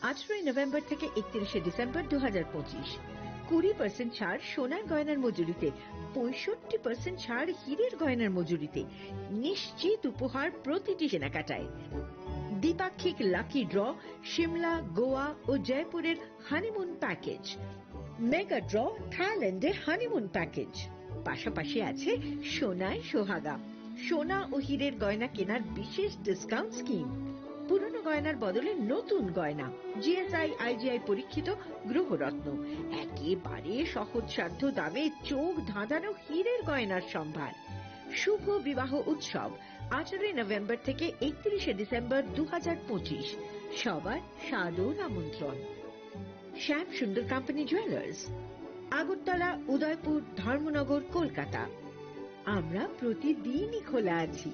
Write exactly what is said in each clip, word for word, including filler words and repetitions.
আঠারোই নভেম্বর থেকে একত্রিশে ডিসেম্বর দু হাজার পঁচিশ। কুড়ি পার্সেন্ট ছাড় সোনার গয়নার মজুরিতে, পঁয়ষট্টি পার্সেন্ট ছাড় হীরের গয়নার মজুরিতে। নিশ্চিত উপহার প্রতিটি কেনাকাটায়। দ্বিপাক্ষিক লাকি ড্র, সিমলা, গোয়া ও জয়পুরের হানিমুন প্যাকেজ। মেগা ড্র, থাইল্যান্ডে হানিমুন প্যাকেজ। পাশাপাশি আছে সোনায় সোহাগা, সোনা ও হীরের গয়না কেনার বিশেষ ডিসকাউন্ট স্কিম। পুরনো গয়নার বদলে নতুন গয়না, জিএসআই, আইজিআই পরীক্ষিত গ্রহরত্ন, একেবারে সহজসাধ্য দামে চোখ ধাঁধানো হীরের গয়নার সম্ভার। শুভ বিবাহ উৎসব, আঠারোই নভেম্বর থেকে একত্রিশে ডিসেম্বর দু হাজার পঁচিশ। সবার সাদর আমন্ত্রণ। শ্যাম সুন্দর কোম্পানি জুয়েলার্স, আগরতলা, উদয়পুর, ধর্মনগর, কলকাতা। আমরা প্রতিদিনই খোলা আছি।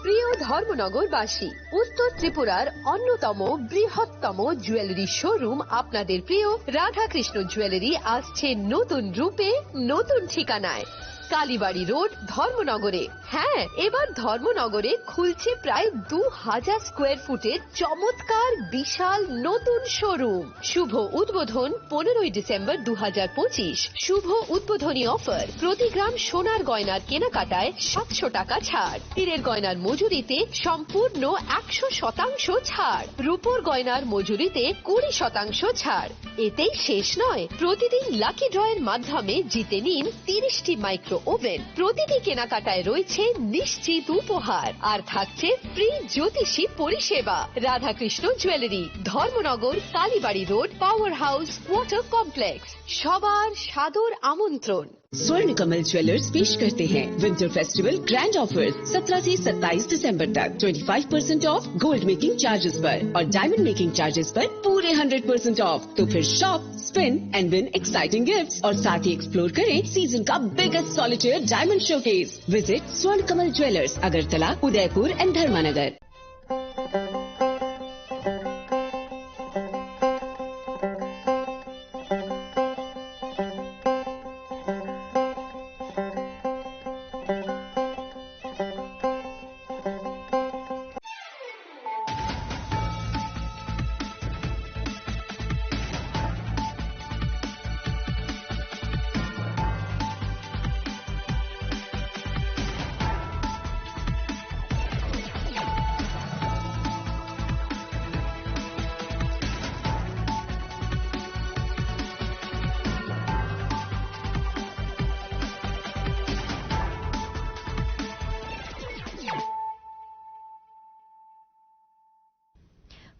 প্রিয় ধর্মনগরবাসী, উত্তর ত্রিপুরার অন্যতম বৃহত্তম জুয়েলারি শোরুম আপনাদের প্রিয় রাধাকৃষ্ণ জুয়েলারি আসছে নতুন রূপে, নতুন ঠিকানায়। কালীবাড়ি রোড, ধর্মনগরে। হ্যাঁ, এবার ধর্মনগরে খুলছে প্রায় দু হাজার স্কোয়ার ফুটের চমৎকার বিশাল নতুন শোরুম। শুভ উদ্বোধন পনেরোই ডিসেম্বর দু হাজার পঁচিশ। শুভ উদ্বোধনী অফার, প্রতি গ্রাম সোনার গয়নার কেনাকাটায় সাতশো টাকা ছাড়, হীরের গয়নার মজুরিতে সম্পূর্ণ একশো শতাংশ ছাড়, রূপোর গয়নার মজুরিতে কুড়ি শতাংশ ছাড়। এতেই শেষ নয়, প্রতিদিন লাকি ড্রয়ের মাধ্যমে জিতে নিন তিরিশটি মাইক্রো ওভেন। প্রতিটি কেনাকাটায় রয়েছে নিশ্চিত উপহার, আর থাকছে ফ্রি জ্যোতিষী পরিষেবা। Radhakrishna jewellery, Dharmanagar, Kalibari road, power house, water complex. সবার সাদর আমন্ত্রণ। स्वर्ण कमल ज्वेलर्स पेश करते हैं विंटर फेस्टिवल ग्रैंड ऑफर्स। सत्रह से सत्ताईस दिसंबर तक twenty five percent of gold making charges पर और डायमंड मेकिंग चार्जेस पर पूरे हंड्रेड परसेंट ऑफ। तो फिर shop, spin and win exciting gifts और साथ ही एक्सप्लोर करें सीजन का biggest solitaire diamond showcase. Visit स्वर्ण कमल ज्वेलर्स, अगरतला, उदयपुर एंड धर्मानगर।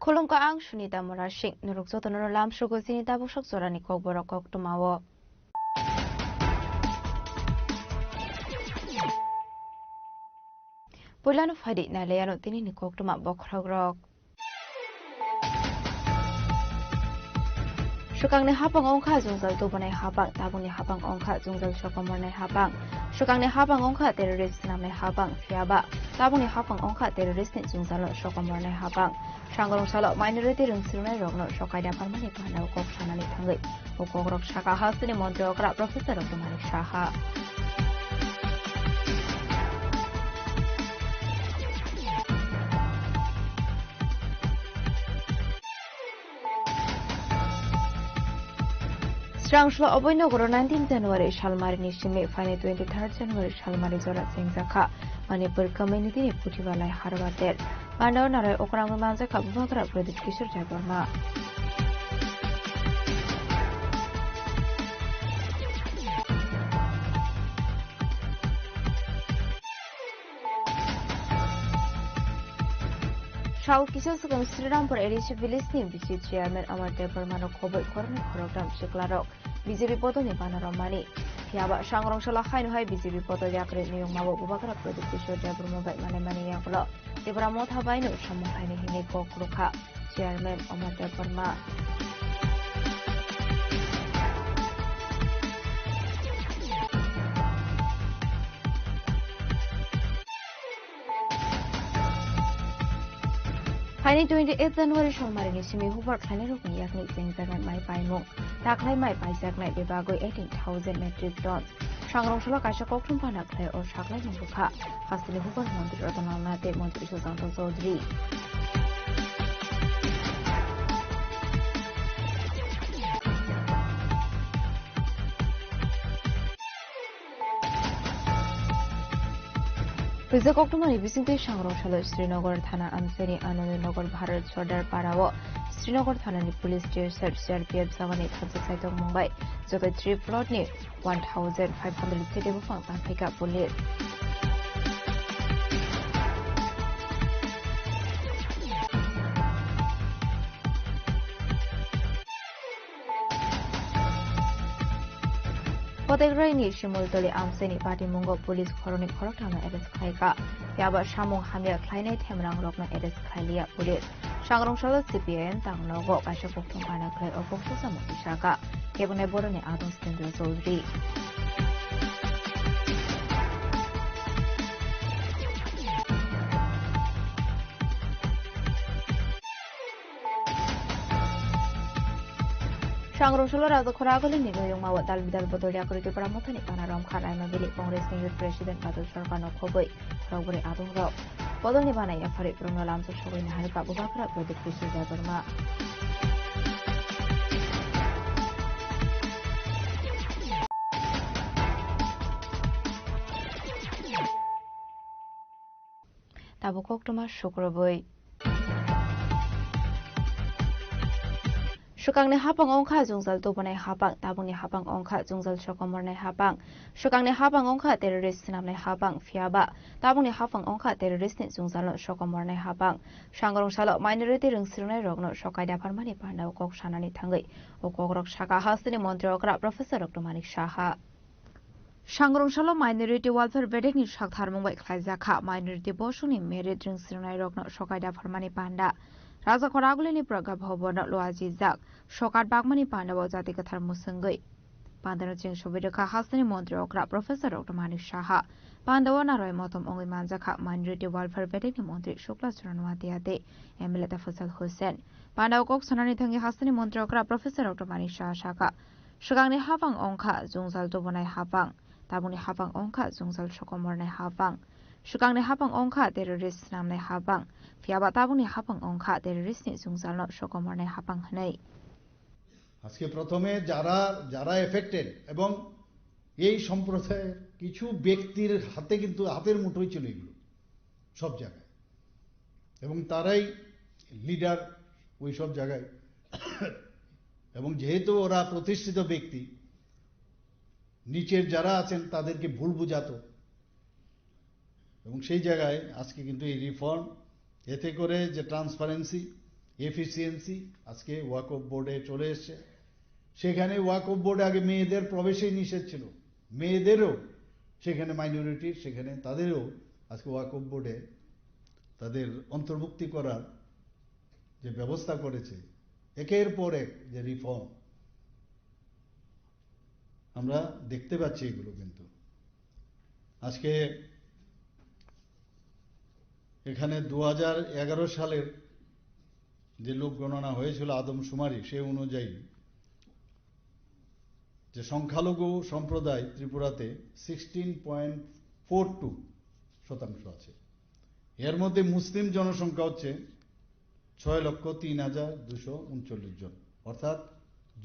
Khulumkha, ang Sunita Murasing. Norok jotono lamsogo chini tabuk sak jorani kokborok koktwmao. Puilano phaidi nailaiano tinini koktwma bokhorokrok. Swkangni hapang wngkha jwngjal tubunai hapang, tabukni hapang wngkha jwngjal sokomornai hapang. Swkangni hapang wngkha terrorist swnamnai hapang, phiyaba tabukni hapang wngkha terrorist ni jwngjalo sokomornai hapang. Sangrong salo minority rwngsrwnai rokno sokaida pharmani panao kok sanani thangwi o kokrok saka hasteni montri okra Professor Rotto Manik Saha. Srangshlo Abhoy Nogoro nineteen January salmarini simi phaini twenty-third January salmari jora chengjakha. Manipur kamini tini Puthibalai Harbater. Pandao Narai Okrangwi manjakha Bubagra Pradyut Kishore Debbarma. South kisa swkang Srirampur A D C village ni B C chairman Amar Debbarma no khoboi khoroknwi khoroktham siklarok B J P bodolni bana romani. Phiyaba sangrong salo haino hai B J P bodol yakri niyungmabo Bubagra Pradyut Kishore Debbarma bai manai mani yagulo Tipra Motha bai no samung khaini hinwi kok rwkha. Chairman Omar Debbarma. Phaini twenty-eight January salmarini simi hubar khlainairokni yakni chengjaknai mai paimung. Taklai mai paijaknai bebagwi eighteen thousand metric ton. Sangrong salo kaisa kokthum phana khlai o saklai nung bwkha. Hasteni hubar montri Ratan Lal Nath tei montri Sushanta Chaudhary. Puisa koktwmani bisingtwi sangrong salo Srinagar thana amchaini Anandnagar Bharat Sardar Parao Srinagar thanani police T S F, C R P F jawani thansa saitok mungbai joto three plot ni one thousand five hundred sete buphang tangphaikha police. Kotekraini Simultoli amchaini patimungo police khoroknwi khoroktham no arrest khlaikha. Phiya ba samung hamya khlainai themrangrokno arrest khlailiya police. Sangrong salo C P I M tangnogo kaisa kokthum gana khlai o kok susamung tisaka. Kebongnai boroni adong Sitendra Chaudhary. Sangrong salo Raja Khoraguli ni noyungma o dal bidal bodol yakarwi Tipra Mothani pana romkha Raima Valley Congress ni Youth President Badal Sarkar no khobwi khorokbwrwi adong rok. Bodol ni bana yaphari borokno lamsa sogwi naharkha Bubagra Pradeep Kishore Debbarma. Tabuk koktwma sukrubwi. Swkangni hapang wngkha jwngjal tubunai hapang, tabukni hapang wngkha jwngjal sokomornai hapang. Swkangni hapang wngkha terrorist swnamnai hapang, phiya ba tabukni hapang wngkha terroristni jwngjalno sokomornai hapang. Sangrong salo minority rwngsrwngnairokno sokai dapharmani pandao kok sanani thangwi o kokrok sakha hasteni montri okra Professor Doctor Manik Saha. Sangrong salo minority welfare bedekni saktharmung bai khlaijak kha minority bosongni merit rwngsrwngnairokno sokai dapharmani panda. Raja Khoragulini Pragya Bhavanno luajijak sokat bagmani pandao jati kwthar mwswngwi. Pandano cheng sobai rwkha hasteni montri okra Professor Doctor Manik Saha. Pandao narwai motom wngwi manjakha minority welfare bedekni montri Shukla Charan Watia tei M L A Tafajal Hussain. Pandao kok sanani thangwi hasteni montri okra Professor Doctor Manik Saha sakha, swkangni hapang wngkha jwngjal tubunai hapang, tabukni hapang wngkha jwngjal sokomornai hapang. Swkangni hapang wngkha terrorist swnamnai hapang, phiya ba tabukni hapang wngkha terroristni jwngjalno sokomornai hapang hwnwi. আজকে প্রথমে যারা, যারা এফেক্টেড এবং এই সম্প্রদায়ের কিছু ব্যক্তির হাতে, কিন্তু হাতের মুঠোয় ছিল এগুলো সব জায়গায়, এবং তারাই লিডার ওই সব জায়গায়। এবং যেহেতু ওরা প্রতিষ্ঠিত ব্যক্তি, নিচের যারা আছেন তাদেরকে ভুল বুঝাতো। এবং সেই জায়গায় আজকে কিন্তু এই রিফর্ম, এতে করে যে ট্রান্সপারেন্সি, এফিসিয়েন্সি আজকে ওয়াকফ বোর্ডে চলে এসছে। সেখানে ওয়াকফ বোর্ডে আগে মেয়েদের প্রবেশেই নিষেধ ছিল, মেয়েদেরও সেখানে মাইনরিটি, সেখানে তাদেরও আজকে ওয়াকফ বোর্ডে তাদের অন্তর্ভুক্তি করার যে ব্যবস্থা করেছে, একের পর এক যে রিফর্ম, আমরা দেখতে পাচ্ছি এগুলো। কিন্তু আজকে এখানে দু হাজার এগারো সালের যে লোক গণনা হয়েছিল, আদমশুমারি, সে অনুযায়ী যে সংখ্যালঘু সম্প্রদায় ত্রিপুরাতে সিক্সটিন পয়েন্ট ফোর টু শতাংশ আছে। এর মধ্যে মুসলিম জনসংখ্যা হচ্ছে ছয় লক্ষ তিন হাজার দুশো উনচল্লিশ জন, অর্থাৎ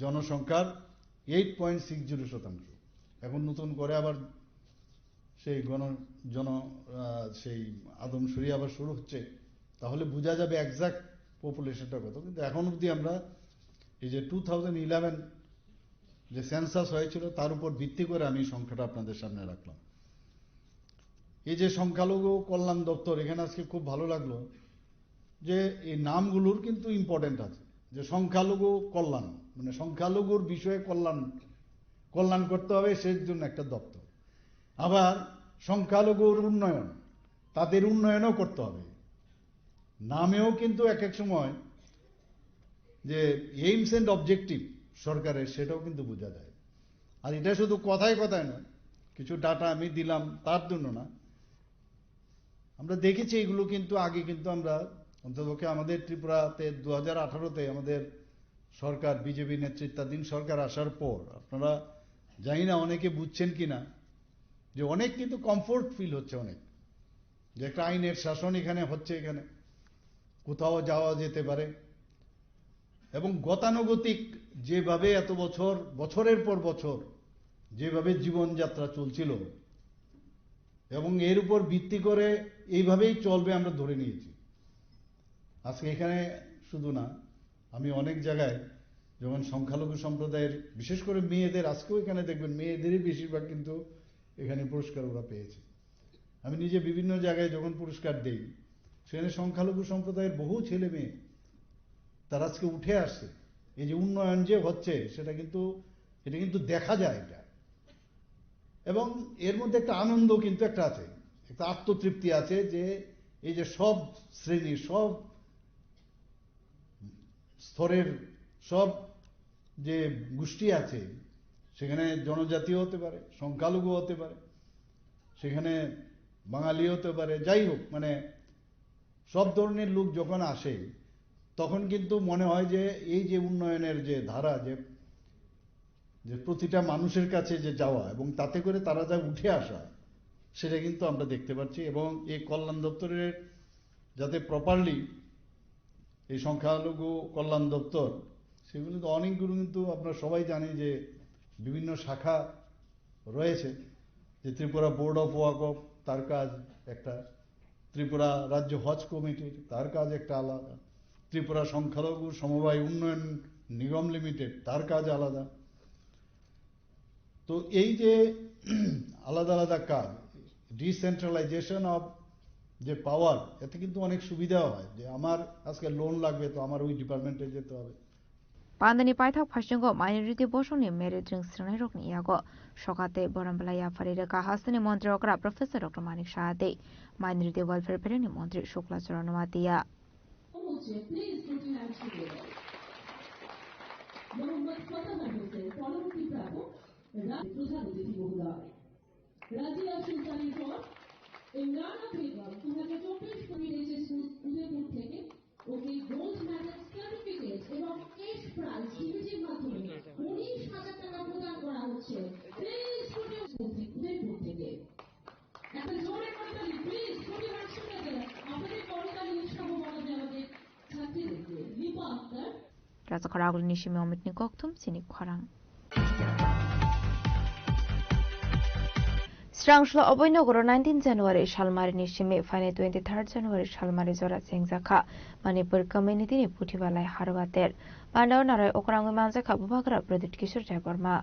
জনসংখ্যার এইট পয়েন্ট সিক্স জিরো শতাংশ। এখন নতুন করে আবার সেই গণ-, জন-, আহ, সেই আদমশুমারি আবার শুরু হচ্ছে, তাহলে বোঝা যাবে এক্সাক্ট পপুলেশনটা কত। কিন্তু এখন অবধি আমরা এই যে টু থাউজেন্ড ইলেভেন যে সেন্সাস হয়েছিল, তার উপর ভিত্তি করে আমি সংখ্যাটা আপনাদের সামনে রাখলাম। এই যে সংখ্যালঘু কল্যাণ দপ্তর, এখানে আজকে খুব ভালো লাগলো যে এই নামগুলোর কিন্তু ইম্পর্টেন্ট আছে, যে সংখ্যালঘু কল্যাণ, মানে সংখ্যালঘুর বিষয়ে কল্যাণ, কল্যাণ করতে হবে, সেই জন্য একটা দপ্তর। আবার সংখ্যালঘুর উন্নয়ন, তাদের উন্নয়নও করতে হবে। নামেও কিন্তু এক এক সময় যে এইমস এন্ড অবজেক্টিভ সরকারের, সেটাও কিন্তু বোঝা যায়। আর এটা শুধু কথায় কথায় নয়, কিছু ডাটা আমি দিলাম তার জন্য না। আমরা দেখেছি এগুলো, কিন্তু আগে কিন্তু আমরা, অন্ততপক্ষে আমাদের ত্রিপুরাতে দু হাজার আঠারোতে আমাদের সরকার, বিজেপি নেতৃত্বাধীন সরকার আসার পর, আপনারা জানি না অনেকে বুঝছেন কিনা, যে অনেক কিন্তু কমফোর্ট ফিল হচ্ছে অনেক, যে একটা আইনের শাসন এখানে হচ্ছে, এখানে কোথাও যাওয়া যেতে পারে। এবং গতানুগতিক যেভাবে এত বছর, বছরের পর বছর যেভাবে জীবনযাত্রা চলছিল, এবং এর উপর ভিত্তি করে এইভাবেই চলবে আমরা ধরে নিয়েছি। আজকে এখানে শুধু না, আমি অনেক জায়গায় যখন সংখ্যালঘু সম্প্রদায়ের, বিশেষ করে মেয়েদের, আজকেও এখানে দেখবেন মেয়েদেরই বেশিরভাগ কিন্তু এখানে পুরস্কার ওরা পেয়েছে। আমি নিজে বিভিন্ন জায়গায় যখন পুরস্কার দেই, সেখানে সংখ্যালঘু সম্প্রদায়ের বহু ছেলে মেয়ে তারা আজকে উঠে আসছে। এই যে উন্নয়ন যে হচ্ছে, সেটা কিন্তু, এটা কিন্তু দেখা যায় এটা। এবং এর মধ্যে একটা আনন্দ কিন্তু একটা আছে, একটা আত্মতৃপ্তি আছে যে এই যে সব শ্রেণী, সব স্তরের, সব যে গোষ্ঠী আছে, সেখানে জনজাতিও হতে পারে, সংখ্যালঘু হতে পারে, সেখানে বাঙালি হতে পারে, যাই হোক, মানে সব ধরনের লোক যখন আসে, তখন কিন্তু মনে হয় যে এই যে উন্নয়নের যে ধারা, যে, যে প্রতিটা মানুষের কাছে যে যাওয়া এবং তাতে করে তারা যা উঠে আসা, সেটা কিন্তু আমরা দেখতে পাচ্ছি। এবং এই কল্যাণ দপ্তরের যাতে প্রপারলি এই সংখ্যালঘু কল্যাণ দপ্তর, সেগুলো তো অনেকগুলো কিন্তু আপনারা সবাই জানে যে বিভিন্ন শাখা রয়েছে, যে ত্রিপুরা বোর্ড অফ ওয়াকফ, তার কাজ একটা, ত্রিপুরা রাজ্য হজ কমিটির, তার কাজ একটা আলাদা, ত্রিপুরা সংখ্যালঘু সমবায় উন্নয়ন নিগম লিমিটেড, তার কাজ আলাদা। তো এই যে আলাদা আলাদা কাজ, ডিসেন্ট্রালাইজেশন অফ যে পাওয়ার, এতে কিন্তু অনেক সুবিধা হয় যে আমার আজকে লোন লাগবে, তো আমার ওই ডিপার্টমেন্টে যেতে হবে। Pandani paithak phaisinggo minority bosongni merit ring srwngnairokni yago Soka tei Borom Belai yaphari rwkha hasteni montri okra Professor Doctor Manik Saha tei minority welfare pherangni montri Shukla Charan Noatia. হচ্ছে, please, put your hands together। Mohammad Fateh Hossain, পরবর্তী প্রাপক, রা-, প্রধান অতিথি মহোদয়। রাজিয়া সুলতানের পর ইমরানা বেগম, দু হাজার চব্বিশ কুড়ি এইচএসসি উদয়পুর থেকে, ওকে গোল্ড মেডেল সার্টিফিকেট এবং ক্যাশ প্রাইজ ডিবিটির মাধ্যমে উনিশ হাজার টাকা প্রদান করা হচ্ছে। প্লিজ, উদয়পুর থেকে। একটা জোরে করতালি, প্লিজ, প্রতিবার শুনে যে আপনাদের করতালি উৎসাহ বাড়াবে আমাদের ছাত্রীদেরকে। লিপা Akter. Rajakhor agulini simi omitni kokthum chini khorang. Srangshlo oboinogoro nineteen January salmarini simi phainai twenty-third January salmari jora chengjakha Manipur community ni Puthibalai Haruater. Pandao narai okrangwi manjakha Bubagra Pradyut Kishore Debbarma.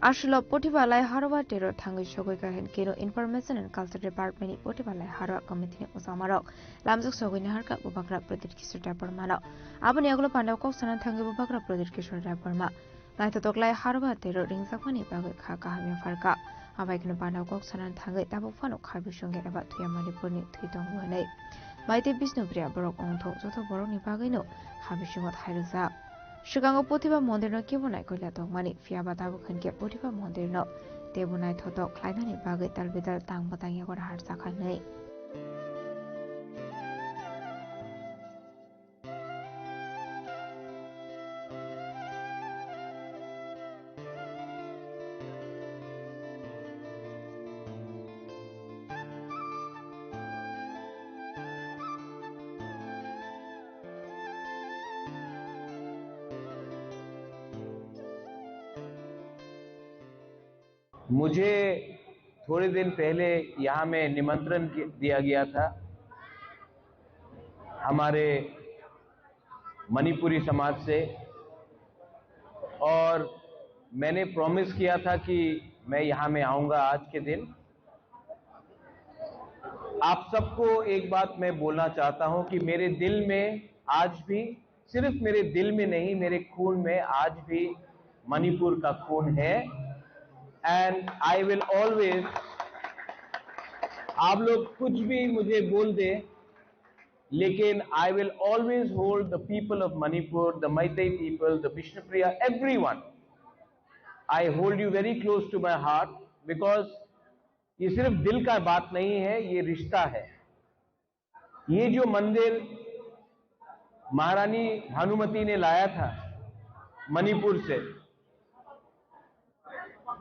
Aswkno Puthibalai Haruater o thangwi sogwi kha hinkhe no Information and Culture Department ni Puthibalai Harua Committee ni ujamarok lamjak sogwi naharkha Bubagra Pradyut Kishore Debbarmano. Aboni yagulo pandao kok sana thangwi Bubagra Pradyut Kishore Debbarma naithotok lai Haruater o ringjakmani bagwi kha kaham yapharkha. Abai kheno panda kok sanani thangwi tabuk phano kha bisingni eba thuya Manipurni thwi tongo hwnwi. Mai tei Bishnupriya borok wngthok joto borokni bagwino kha bisingo thai rwjak. Swkango Puthiba mondirno kebo naikoila tongmani, phiyaba tabuk hinkhe Puthiba mondirno teibo naithotok khlainani bagwi talbidal tang bwtang yago raharjakha hwnwi. मुझे थोड़े दिन पहले यहाँ में निमंत्रण कि- दिया गया था हमारे मणिपुरी समाज से, और मैंने प्रॉमिस किया था कि मैं यहाँ में आऊँगा आज के दिन। आप सबको एक बात मैं बोलना चाहता हूँ कि मेरे दिल में आज भी, सिर्फ मेरे दिल में नहीं, मेरे खून में आज भी मणिपुर का खून है। And I will always, आप लोग कुछ भी मुझे बोल दे, लेकिन I will always hold the people of Manipur, the Meitei people, the Bishnupriya, everyone. I hold you very close to my heart because ये सिर्फ दिल का बात नहीं है, ये रिश्ता है। ये जो मंदिर महारानी भानुमति ने लाया था मणिपुर से,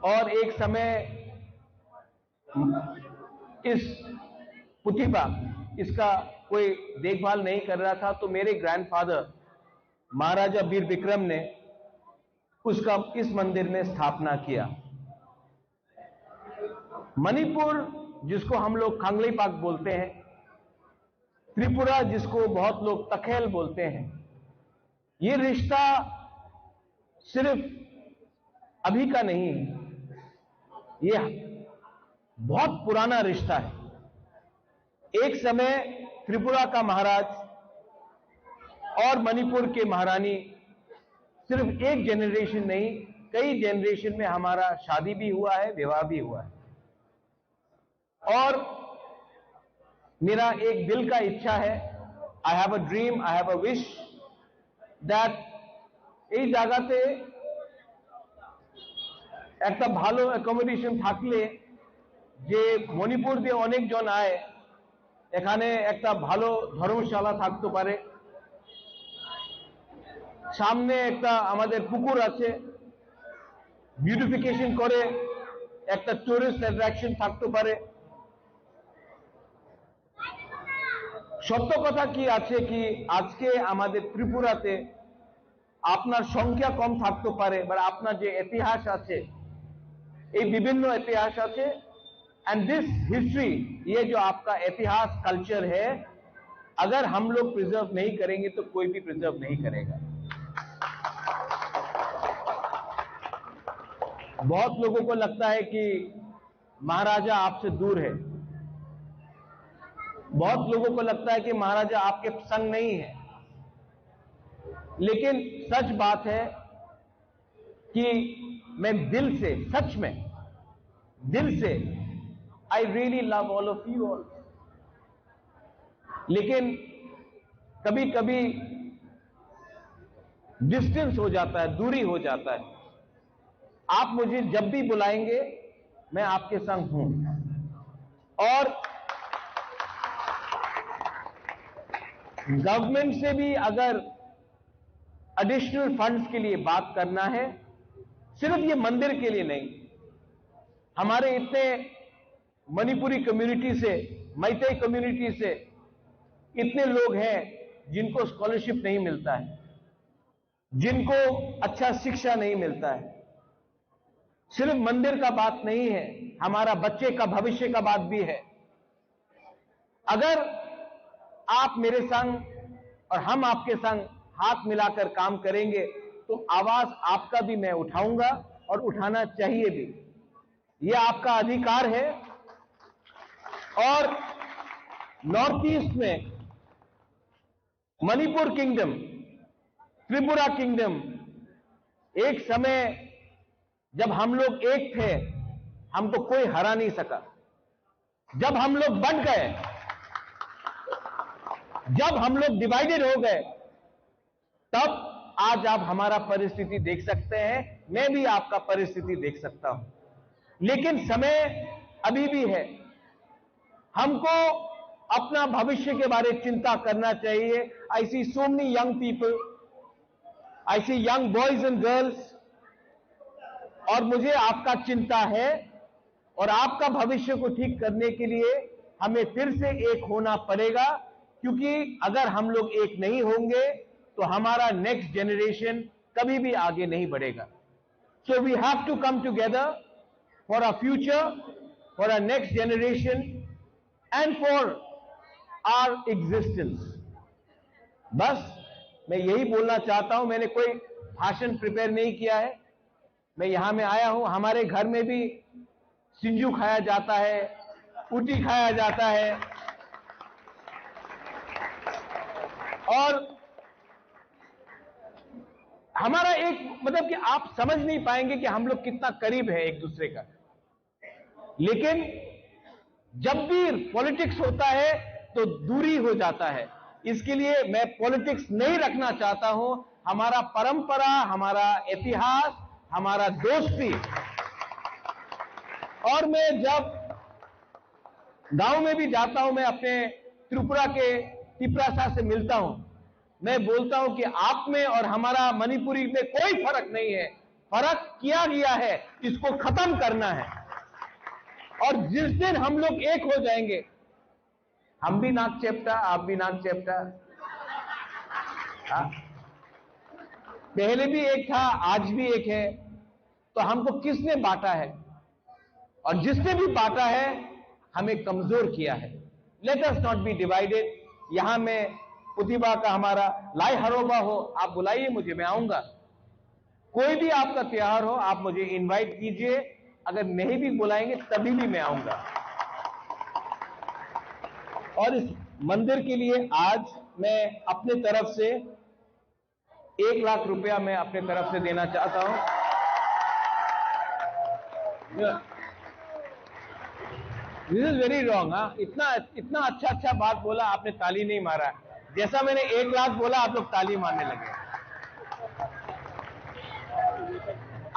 और एक समय इस पुथिबा, इसका कोई देखभाल नहीं कर रहा था, तो मेरे ग्रैंडफादर महाराजा वीर विक्रम ने उसका इस मंदिर में स्थापना किया। मणिपुर, जिसको हम लोग कांगलीपाक बोलते हैं, त्रिपुरा, जिसको बहुत लोग तखेल बोलते हैं, ये रिश्ता सिर्फ अभी का नहीं है, ये बहुत पुराना रिश्ता है। एक समय त्रिपुरा का महाराज और मणिपुर के महारानी, सिर्फ एक जनरेशन नहीं, कई जनरेशन में हमारा शादी भी हुआ है, विवाह भी हुआ है। और मेरा एक दिल का इच्छा है, I have a dream, I have a wish that এই জায়গাতে একটা ভালো অ্যাকোমোডেশন থাকলে, যে মণিপুর দিয়ে অনেকজন আয়, এখানে একটা ভালো ধর্মশালা থাকতে পারে, সামনে একটা আমাদের পুকুর আছে, বিউটিফিকেশন করে একটা টুরিস্ট অ্যাট্রাকশন থাকতে পারে। সত্য কথা কি আছে কি, আজকে আমাদের ত্রিপুরাতে আপনার সংখ্যা কম থাকতে পারে, but আপনার যে ইতিহাস আছে, এই বিভিন্ন ইতিহাস আছে, and this history, ये जो आपका इतिहास, कल्चर है, अगर हम लोग प्रिजर्व नहीं करेंगे तो कोई भी प्रिजर्व नहीं करेगा। बहुत लोगों को लगता है कि महाराजा आपसे दूर है। बहुत लोगों को लगता है कि महाराजा आपके संग नहीं है, लेकिन सच बात है कि मैं दिल से, सच में दिल से, I really love all of you all। लेकिन कभी कभी डिस्टेंस हो जाता है, दूरी हो जाता है। आप मुझे जब भी बुलाएंगे, मैं आपके संग हूं। और गवर्नमेंट से भी अगर एडिशनल फंड्स के लिए बात करना है, सिर्फ ये मंदिर के लिए नहीं, हमारे इतने मणिपुरी कम्युनिटी से, मैतेई कम्युनिटी से इतने लोग हैं जिनको स्कॉलरशिप नहीं मिलता है, जिनको अच्छा शिक्षा नहीं मिलता है। सिर्फ मंदिर का बात नहीं है, हमारा बच्चे का भविष्य का बात भी है। अगर आप मेरे संग और हम आपके संग हाथ मिलाकर काम करेंगे, तो आवाज आपका भी मैं उठाऊंगा और उठाना चाहिए भी। ये आपका अधिकार है। और नॉर्थ ईस्ट में मणिपुर किंगडम, त्रिपुरा किंगडम, एक समय जब हम लोग एक थे, हमको कोई हरा नहीं सका। जब हम लोग बंट गए, जब हम लोग डिवाइडेड हो गए, तब आज आप हमारा परिस्थिति देख सकते हैं, मैं भी आपका परिस्थिति देख सकता हूं। लेकिन समय अभी भी है। हमको अपना भविष्य के बारे चिंता करना चाहिए। I see so many young people, I see young boys and girls, और मुझे आपका चिंता है। और आपका भविष्य को ठीक करने के लिए हमें फिर से एक होना पड़ेगा, क्योंकि अगर हम लोग एक नहीं होंगे तो हमारा नेक्स्ट जनरेशन कभी भी आगे नहीं बढ़ेगा। So we have to come together for our future, for our next generation and for our existence. बस मैं यही बोलना चाहता हूं। मैंने कोई भाषण प्रिपेयर नहीं किया है। मैं यहाँ में आया हूँ, हमारे घर में भी सिंजू खाया जाता है, उटी खाया जाता है, और हमारा एक, मतलब कि आप समझ नहीं पाएंगे कि हम लोग कितना करीब है एक दूसरे का। लेकिन जब भी पॉलिटिक्स होता है तो दूरी हो जाता है। इसके लिए मैं पॉलिटिक्स नहीं रखना चाहता हूं। हमारा परंपरा, हमारा इतिहास, हमारा दोस्ती। और मैं जब गांव में भी जाता हूं, मैं अपने त्रिपुरा के तिपरासा से मिलता हूं, मैं बोलता हूं कि आप में और हमारा मणिपुरी में कोई फर्क नहीं है। फर्क किया गया है, इसको खत्म करना है। और जिस दिन हम लोग एक हो जाएंगे, हम भी नाक चेपटा, आप भी नाक चेपटा। हाँ? पहले भी एक था, आज भी एक है। तो हमको किसने बांटा है? और जिसने भी बांटा है, हमें कमजोर किया है। Let us not be divided। यहाँ में प्रतिभा का हमारा लाई हरोबा हो, आप बुलाइए मुझे, मैं आऊंगा। कोई भी आपका त्योहार हो, आप मुझे इनवाइट कीजिए, अगर नहीं भी बुलाएंगे तभी भी मैं आऊंगा। और इस मंदिर के लिए आज मैं अपने तरफ से एक लाख रुपया मैं अपने तरफ से देना चाहता हूं। This is very wrong। हाँ, इतना, इतना अच्छा अच्छा बात बोला, आपने ताली नहीं मारा। जैसा मैंने एक लाख बोला, आप लोग ताली मारने लगे।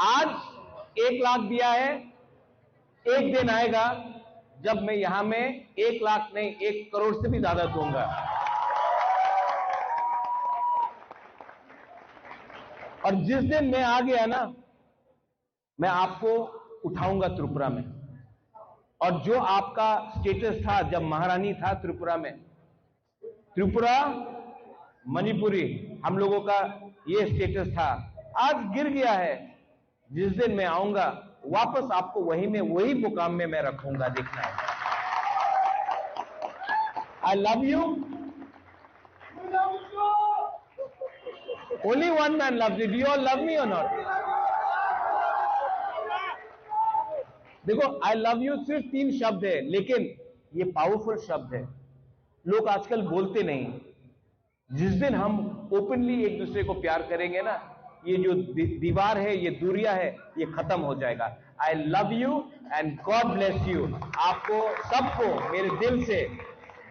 आज एक लाख दिया है, एक दिन आएगा जब मैं यहाँ में एक लाख नहीं, एक करोड़ से भी ज्यादा दूंगा। और जिस दिन मैं आ गया ना, मैं आपको उठाऊंगा त्रिपुरा में। और जो आपका स्टेटस था जब महारानी था त्रिपुरा में, त्रिपुरा, मणिपुरी, हम लोगों का ये स्टेटस था, आज गिर गया है। जिस दिन मैं आऊंगा, वापस आपको वही में, वही मुकाम में मैं रखूंगा, देखना है। I love you। Only one man loves you। Do you all love me or not? देखो, I love you सिर्फ तीन शब्द है, लेकिन ये पावरफुल शब्द है। लोग आजकल बोलते नहीं। जिस दिन हम ओपनली एक दूसरे को प्यार करेंगे ना, ये जो दि-, दीवार है, ये दूरिया है, ये खत्म हो जाएगा। I love you and God bless you। आपको सबको मेरे दिल से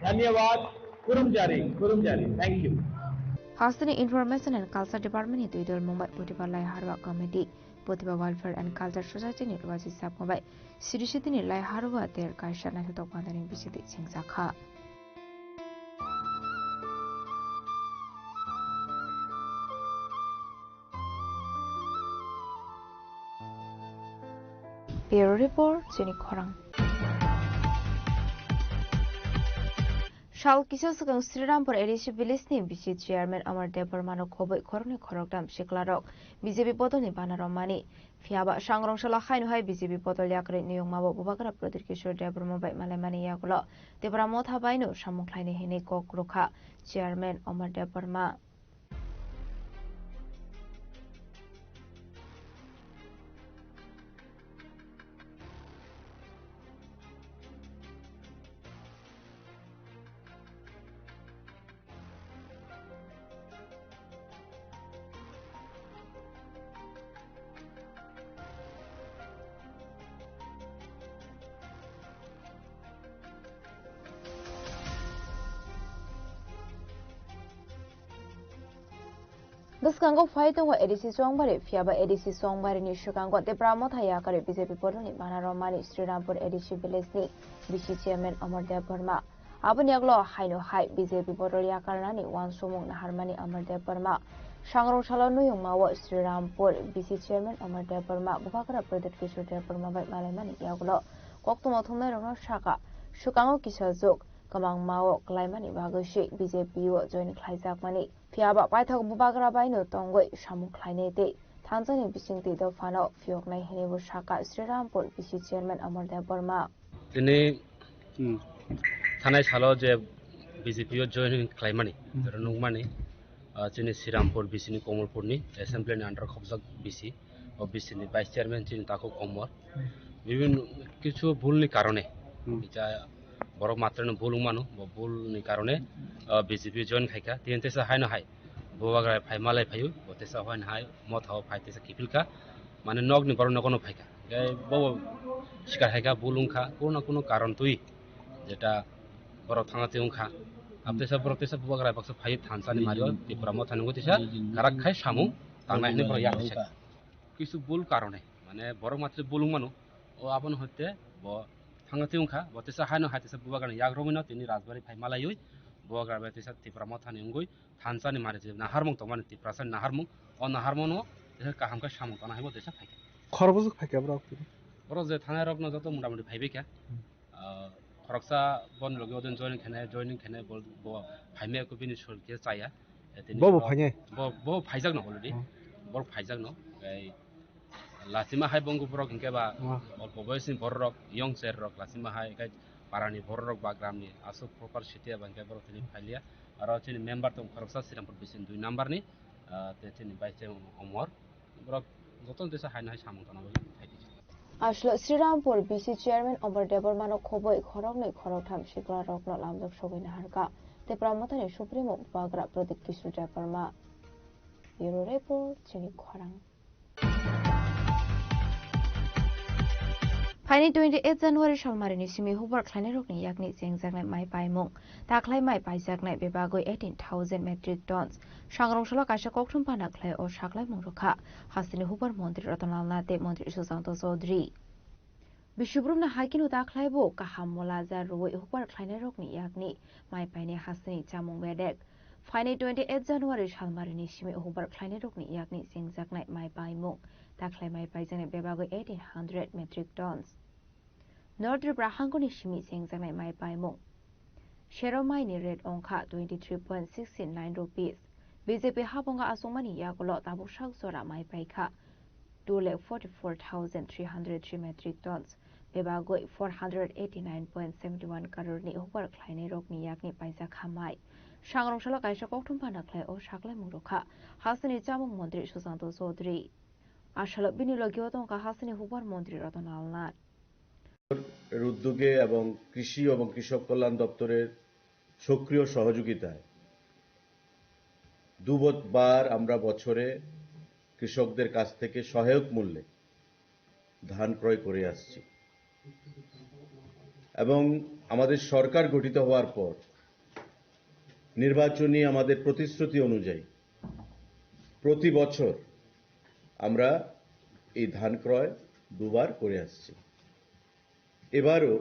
धन्यवाद। Khulumjari, khulumjari। Thank you। Hasteni Information and Culture Department ni twi dol Mumbai Putiba Lai Harwa Committee, Putiba Welfare and Culture Society ni Rwaji Sapma bai Siri Sitini Lai Harwa Ter kaisa naithotok bandani bisingtwi chengjakha. Bureau Report, chini khorang. Sal kisa swkang Srirampur A D C village ni bisi chairman Amar Debbarma no khobwi khoroknwi khoroktham siklarok B J P bodolni bana romani. Phiya ba sangrong salo haino hai B J P bodol yakarwi niyokma bo Bubagra Pradyut Kishore Debbarma bai malaimani yagulo Tipra Motha baino samung khlaini hinwi kok rwkha chairman Amar Debbarma. Bwskango phai tongo A D C Chongbari, phiyaba A D C Chongbarini swkango Tipra Motha yakarwi B J P bodolni mana romani Srirampur A D C village ni B C chairman Amar Debbarma. Aboni yagulo haino hai B J P bodol yakarnani uansukmung naharmani Amar Debbarma. Sangrong salo nuyungmao Srirampur B C chairman Amar Debbarma, Bubagra Pradyot Kishore Debbarma bai malaimani yagulo koktwma thumnairokno saka, swkango kisa juk kwmangmao kwlaimani bagwi se B J P o join khlaijakmani. Phiyaba paithak Bubagra baino tongwi samung khlainai tei thansani bisingtwi dophano phiyoknai hwnwibo sakha Srirampur B C chairman Amar Debbarma. Tini, hmm, thanai salo je B J P o join khlaimani, hmm, oro nukmani, ah, chini Srirampur B C ni Komolpur ni assembly ni under khobjak B C, o B C ni vice chairman chini Takhuk Komor. Hmm. Bibhinno kichu bhul ni karone, hmm, ja borok matrano bhul wngmano, bo bhul ni karone, ah, B J P join khaikha. Tini teisa haino hai Bubagra phai malai phaio, bo teisa haino hai Motha o phai teisa kiphilkha, mane nokni borok nogo no phaikha. Tei bo sikar hai kha, bul wng kha, kuno na kuno karon twi, jeta borok thangna twi wng kha. Abo teisa borok teisa Bubagra baksa phai thansa ni mario, Tipra Motha ni wngwi teisa karak khai samung tangnai hinwi borok yak kisa. Kisu bul karone, mane borok matri bul wng mano, o abono hoite bo thangna twi wng kha, bo teisa haino hai teisa Bubagra ni yak romwi no tini Rajbari phai malaiwi, Bubagra bai teisa Tipra Motha ni wngwi thansa ni mari je naharmung tongmani, Tiprasa ni naharmung, o naharmung no teisa kaham khe samung tangna hai bo teisa phaikha. Khoroksa phaikha borok tini? Borok je thanai rok no joto mota moti phaibai kha. Hmm. Ah, khoroksa boni logi odin joining khene, joining khene bo, bo phaimaya ko bini sol khe chaya. Eh, tini Bo bo borok phainai? Bo, bo phaijak no already. Hmm. Borok phaijak no. Tei Lasima hai bongku borok hinkhe ba, ah, olpo boyosni bororok, young cherrok lasima hai khe parani bororok ba gramni aswk proper city eba hinkhe borok tini phailiya. Aro chini member tong khoroksa Srirampur bising dui number ni, ah, tei chini vice chairman Omor. Borok jotono teisa haino hai samung tangna bagwi phaidi. Aswk Srirampur B C chairman Omor Debbarmano khobwi khoroknwi khoroktham siklarokno lamjak sogwi naharkha. Tipra Mothani Supremo Bubagra Pradyot Kishore Debbarma. Bureau Report, Chini Khorang. Phaini twenty eight January salmarini simi hukbar khlainairokni yakni chengjaknai mai paimung. Takhlai mai paijaknai bebagwi eighteen thousand metric tons. Sangrong salo kaisa kokthum pana khlai o saklaimung rwkha hasteni hukbar montri Ratanlal Nath tei montri Sushanta Chaudhary. Bisibrumni hai kheno takhlaibo kaham molaja rwui hukbar khlainairokni yakni mai painai hasteni chamung bedek. Phainai twenty eight January salmarini simi hukbar khlainairokni yakni chengjaknai mai paimung. Takhlai mai paijaknai bebagwi eighteen hundred metric tons. North Tripura hangkoni simi chengjaknai mai paimung. Sero maini rate wngkha twenty three point six nine rupees. B J P habonga achukmani yagulo tabuk sak jora mai paikha two lakh forty four thousand three hundred three metric tons. Bebagwi four hundred eighty nine point seventy one crore ni hukbar khlainairokni yakni paijakha mai. Sangrong salo kaisa kokthum pana khlai o saklaimung rwkha hasteni chamung montri Sushanta Chaudhary. Asalo bini logio tongkha hasteni hukbar montri Ratanlal Nath. এর উদ্যোগে এবং কৃষি এবং কৃষক কল্যাণ দপ্তরের সক্রিয় সহযোগিতায় দুবার আমরা বছরে কৃষকদের কাছ থেকে সহায়ক মূল্যে ধান ক্রয় করে আসছি এবং আমাদের সরকার গঠিত হওয়ার পর নির্বাচনী আমাদের প্রতিশ্রুতি অনুযায়ী প্রতি বছর আমরা এই ধান ক্রয় দুবার করে আসছি। এবারও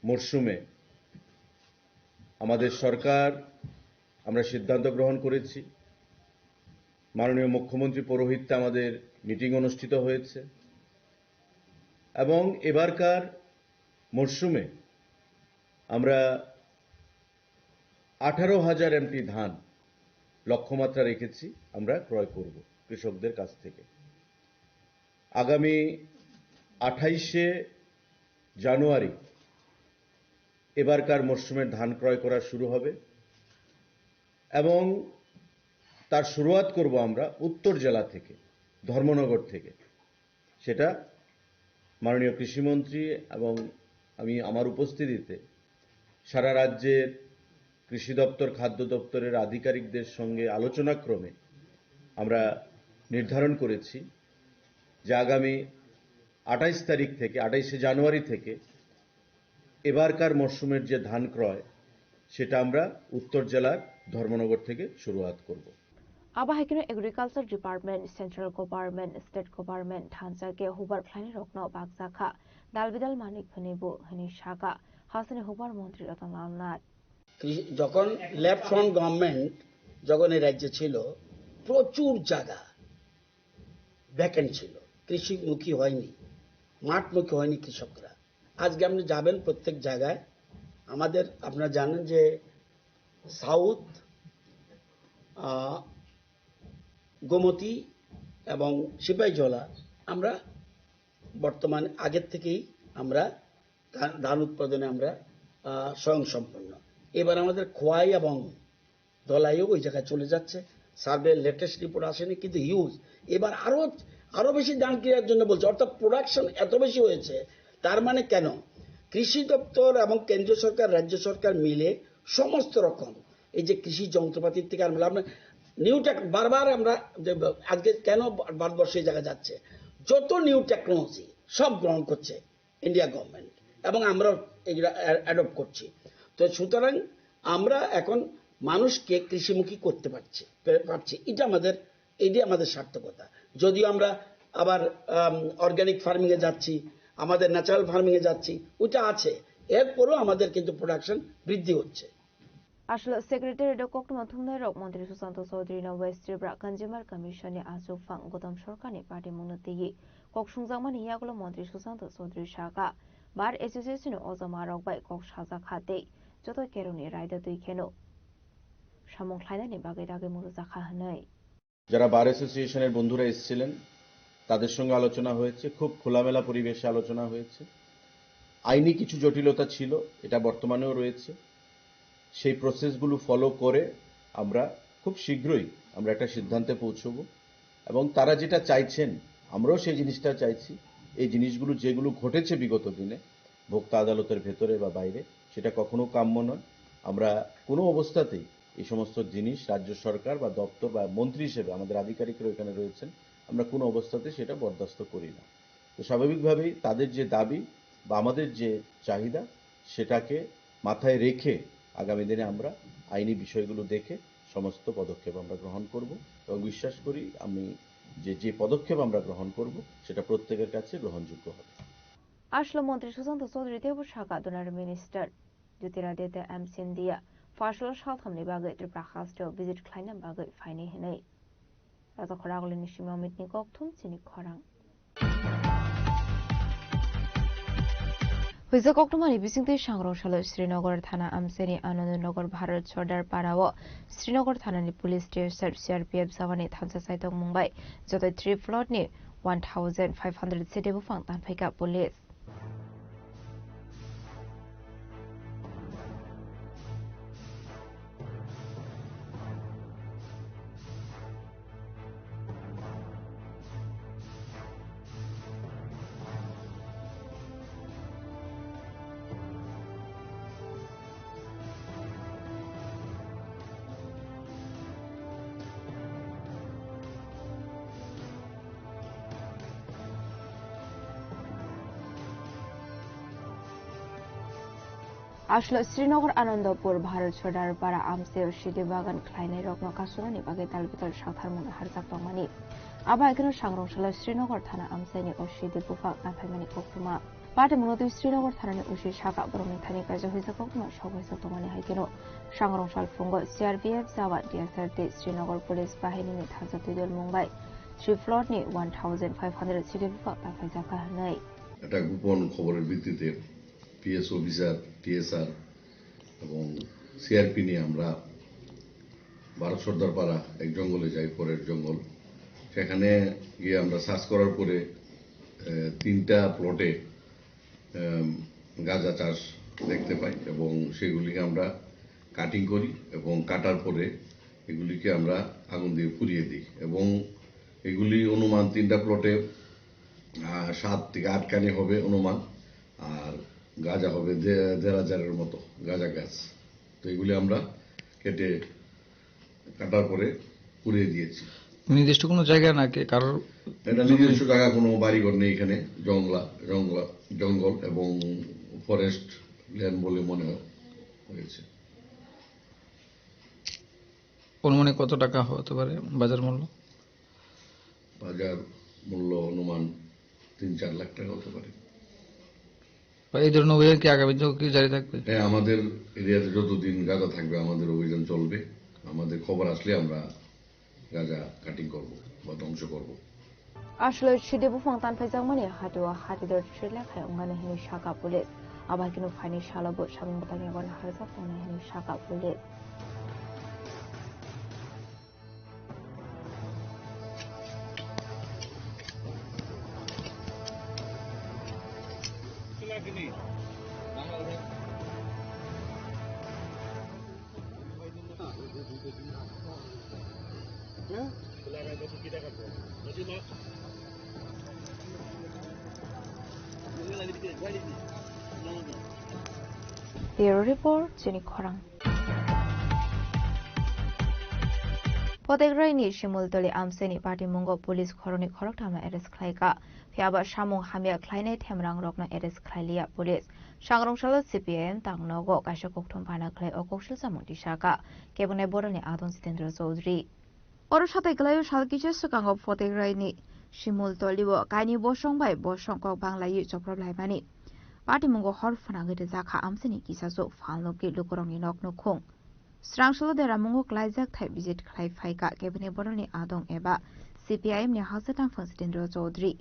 মরশুমে আমাদের সরকার, আমরা সিদ্ধান্ত গ্রহণ করেছি, মাননীয় মুখ্যমন্ত্রী পৌরোহিত্যে আমাদের মিটিং অনুষ্ঠিত হয়েছে এবং এবারকার মরশুমে আমরা আঠারো হাজার এমটি ধান লক্ষ্যমাত্রা রেখেছি আমরা ক্রয় করব কৃষকদের কাছ থেকে। আগামী আঠাইশে জানুয়ারি এবারকার মরশুমের ধান ক্রয় করা শুরু হবে এবং তার শুরুয়াত করব আমরা উত্তর জেলা থেকে, ধর্মনগর থেকে। সেটা মাননীয় কৃষিমন্ত্রী এবং আমি আমার উপস্থিতিতে সারা রাজ্যের কৃষি দপ্তর, খাদ্য দপ্তরের আধিকারিকদের সঙ্গে আলোচনাক্রমে আমরা নির্ধারণ করেছি যে আগামী আঠাইশ তারিখ থেকে, আঠাইশে জানুয়ারি থেকে এবারকার মরশুমের যে ধান ক্রয়, সেটা আমরা উত্তর জেলার ধর্মনগর থেকে শুরুয়াত করব। Abo hai kheno Agriculture Department, Central Government, State Government thansa khe hubar khlainai rokno bakjakha, dal bidal manwi phwnwi bo hwnwi sakha, hasteni hubar montri Ratan Lal Nath. কৃষি-, যখন লেফট ফ্রন্ট গভর্নমেন্ট যখন এই রাজ্যে ছিল, প্রচুর জায়গা ভ্যাকেন্ট ছিল, কৃষিমুখী হয়নি, মাঠমুখী হয়নি কৃষকরা। আজকে আপনি যাবেন প্রত্যেক জায়গায়, আমাদের, আপনারা জানেন যে সাউথ, আহ, গোমতী এবং সিপাহীজলা আমরা বর্তমানে আগের থেকেই আমরা ধান, ধান উৎপাদনে আমরা, আহ, স্বয়ংসম্পূর্ণ। এবার আমাদের খোয়াই এবং ধলাইও ওই জায়গায় চলে যাচ্ছে। সার্ভে লেটেস্ট রিপোর্ট আসেনি, কিন্তু হিউজ। এবার আরো, আরো বেশি ধান কেনার জন্য বলছে, অর্থাৎ প্রোডাকশন এত বেশি হয়েছে। তার মানে কেন? কৃষি দপ্তর এবং কেন্দ্রীয় সরকার, রাজ্য সরকার মিলে সমস্ত রকম এই যে কৃষি যন্ত্রপাতির থেকে আরম্ভ করে আপনার নিউ টেক, বারবার আমরা যে আজকে কেন ভারতবর্ষ এই জায়গায় যাচ্ছে, যত নিউ টেকনোলজি সব গ্রহণ করছে ইন্ডিয়া গভর্নমেন্ট এবং আমরাও এগুলো অ্যাডপ্ট করছি। তো সুতরাং আমরা এখন মানুষকে কৃষিমুখী করতে পারছি, পে-, পারছি, এটা আমাদের, এটি আমাদের সার্থকতা। যদিও আমরা আবার অর্গানিক ফার্মিংয়ে যাচ্ছি, আমাদের ন্যাচারাল ফার্মিংয়ে যাচ্ছি, ওইটা আছে, এরপরেও আমাদের কিন্তু প্রোডাকশন বৃদ্ধি হচ্ছে। Aswk secretary o koktwma thumnairok Montri Susanto Chaudhary no West Tripura Consumer Commission ni achukphang Gautam Sarkar ni patimungno twiwi kok sungjakmani yagulo Montri Susanto Chaudhary sakha, Bar Association ni ojamarok bai kok sajakha tei joto kerongni raida twi kheno samung khlainani bagwi dagwi munujakha hwnwi. যারা বার অ্যাসোসিয়েশনের বন্ধুরা এসেছিলেন, তাদের সঙ্গে আলোচনা হয়েছে, খুব খোলামেলা পরিবেশে আলোচনা হয়েছে। আইনি কিছু জটিলতা ছিল, এটা বর্তমানেও রয়েছে। সেই প্রসেসগুলো ফলো করে আমরা খুব শীঘ্রই আমরা একটা সিদ্ধান্তে পৌঁছব এবং তারা যেটা চাইছেন, আমরাও সেই জিনিসটা চাইছি। এই জিনিসগুলো যেগুলো ঘটেছে বিগত দিনে, ভোক্তা আদালতের ভেতরে বা বাইরে, সেটা কখনো কাম্য নয়। আমরা কোনো অবস্থাতেই এই সমস্ত জিনিস রাজ্য সরকার বা দপ্তর বা মন্ত্রী হিসেবে আমাদের আধিকারিকরা এখানে রয়েছেন, আমরা কোনো অবস্থাতেই সেটা বরদাস্ত করি না। তো স্বাভাবিকভাবেই তাদের যে দাবি বা আমাদের যে চাহিদা, সেটাকে মাথায় রেখে আগামী দিনে আমরা আইনি বিষয়গুলো দেখে সমস্ত পদক্ষেপ আমরা গ্রহণ করব এবং বিশ্বাস করি আমি যে, যে পদক্ষেপ আমরা গ্রহণ করব, সেটা প্রত্যেকের কাছে গ্রহণযোগ্য হবে। Aswk Montri Susanto Chaudhary teibo sakha, Donor Minister Jyotiraditya M Scindia pharsalo salthamni bagwi Tripura hasteo visit khlaina bagwi phainai hwnwi. Raja Khoragulini simi Omitni kokthum chini khorang. Huijak koktwmani bisingtwi sangrong salo Srinagar thana amchaini Anandnagar Bharat Sardar Para o Srinagar thanani police T S R, C R P F jawani thansa chaitokmung bai jotoi three plot ni one thousand five hundred sede buphang tanphaikha police. Aswk Srinagar Anandapur Bharat Sardar Para amchaio sidi bagan khlainairokno kasunani bagwi dalbital saktharmung harjak tongmani. Abo hai kheno sangrong salo Srinagar thana amchaini o sidi buphang naphaimani koktwma. Patimungno twi Srinagar thanani O C sakha borokni thani kaisa huijak koktwma sok huijak tongmani hai kheno sangrong sal phungo C R P F jawan, T S R tei Srinagar police bahinini thansa twidulmung bai three plot ni one thousand five hundred sidi buphang naphaijak kha hwnwi. একটা গোপন খবরের ভিত্তিতে PS officer, TSR এবং সিআরপি নিয়ে আমরা ভারত সর্দার পাড়া এক জঙ্গলে যাই, পরের জঙ্গল। সেখানে গিয়ে আমরা সার্চ করার পরে, আহ, তিনটা প্লটে, আহ, গাঁজা চাষ দেখতে পাই এবং সেগুলিকে আমরা কাটিং করি এবং কাটার পরে এগুলিকে আমরা আগুন দিয়ে পুড়িয়ে দিই এবং এগুলি অনুমান তিনটা প্লটে, আহ, সাত থেকে আট কানি হবে অনুমান। আর গাঁজা হবে দে-, দেড় হাজারের মতো গাঁজা গাছ। তো এগুলি আমরা কেটে, কাটার পরে পুড়িয়ে দিয়েছি। নির্দিষ্ট কোনো জায়গা নাকি কারোর এটা জমি? নিজস্ব জায়গা, কোনো বাড়িঘর নেই এখানে, জংলা, জংলা, জঙ্গল এবং ফরেস্ট ল্যান্ড বলে মনে হয় হয়েছে। অনুমানিক কত টাকা হতে পারে বাজার মূল্য? বাজার মূল্য অনুমান তিন চার লাখ টাকা হতে পারে। বা এই ধরনের অভিযান কি আগামী দিনেও কি জারি থাকবে? হ্যাঁ, আমাদের এরিয়াতে যতদিন গাঁজা থাকবে, আমাদের অভিযান চলবে। আমাদের খবর আসলে আমরা গাঁজা কাটিং করব বা ধ্বংস করব। Aswlwi sidi buphang tanphaijakmani hatio hatidor chwrwile khai wngnani hwnwi sakha police. Abo hai kheno phaini salo bo samung bwtangni yago naharjak tongnai hwnwi sakha police. Bureau Report, Chini Khorang. Potekraini Simultoli amchaini patimungo police khoroknwi khoroktham no arrest khlaikha. Phiya ba samung hamya khlainai themrang rokno arrest khlailiya police. Sangrong salo C P I M tangnogo kaisa kokthum phana khlai o koksil samung tisakha. Kebengni borokni adong Jitendra Chaudhary. Oro satai kwlaio sal kisa swkango Potekraini Simultolio kaini bosong bai bosong kok banglawi choprop laimani. Patimungo hor phwnangwi rwjakha amchaini kisa chuk phalnokni lukurokni nok nukhung. Srangsalo deramungo klaijak thai visit khlai phaikha kebengni borokni adong eba C P I M ni haste tangphang Jitendra Chaudhary.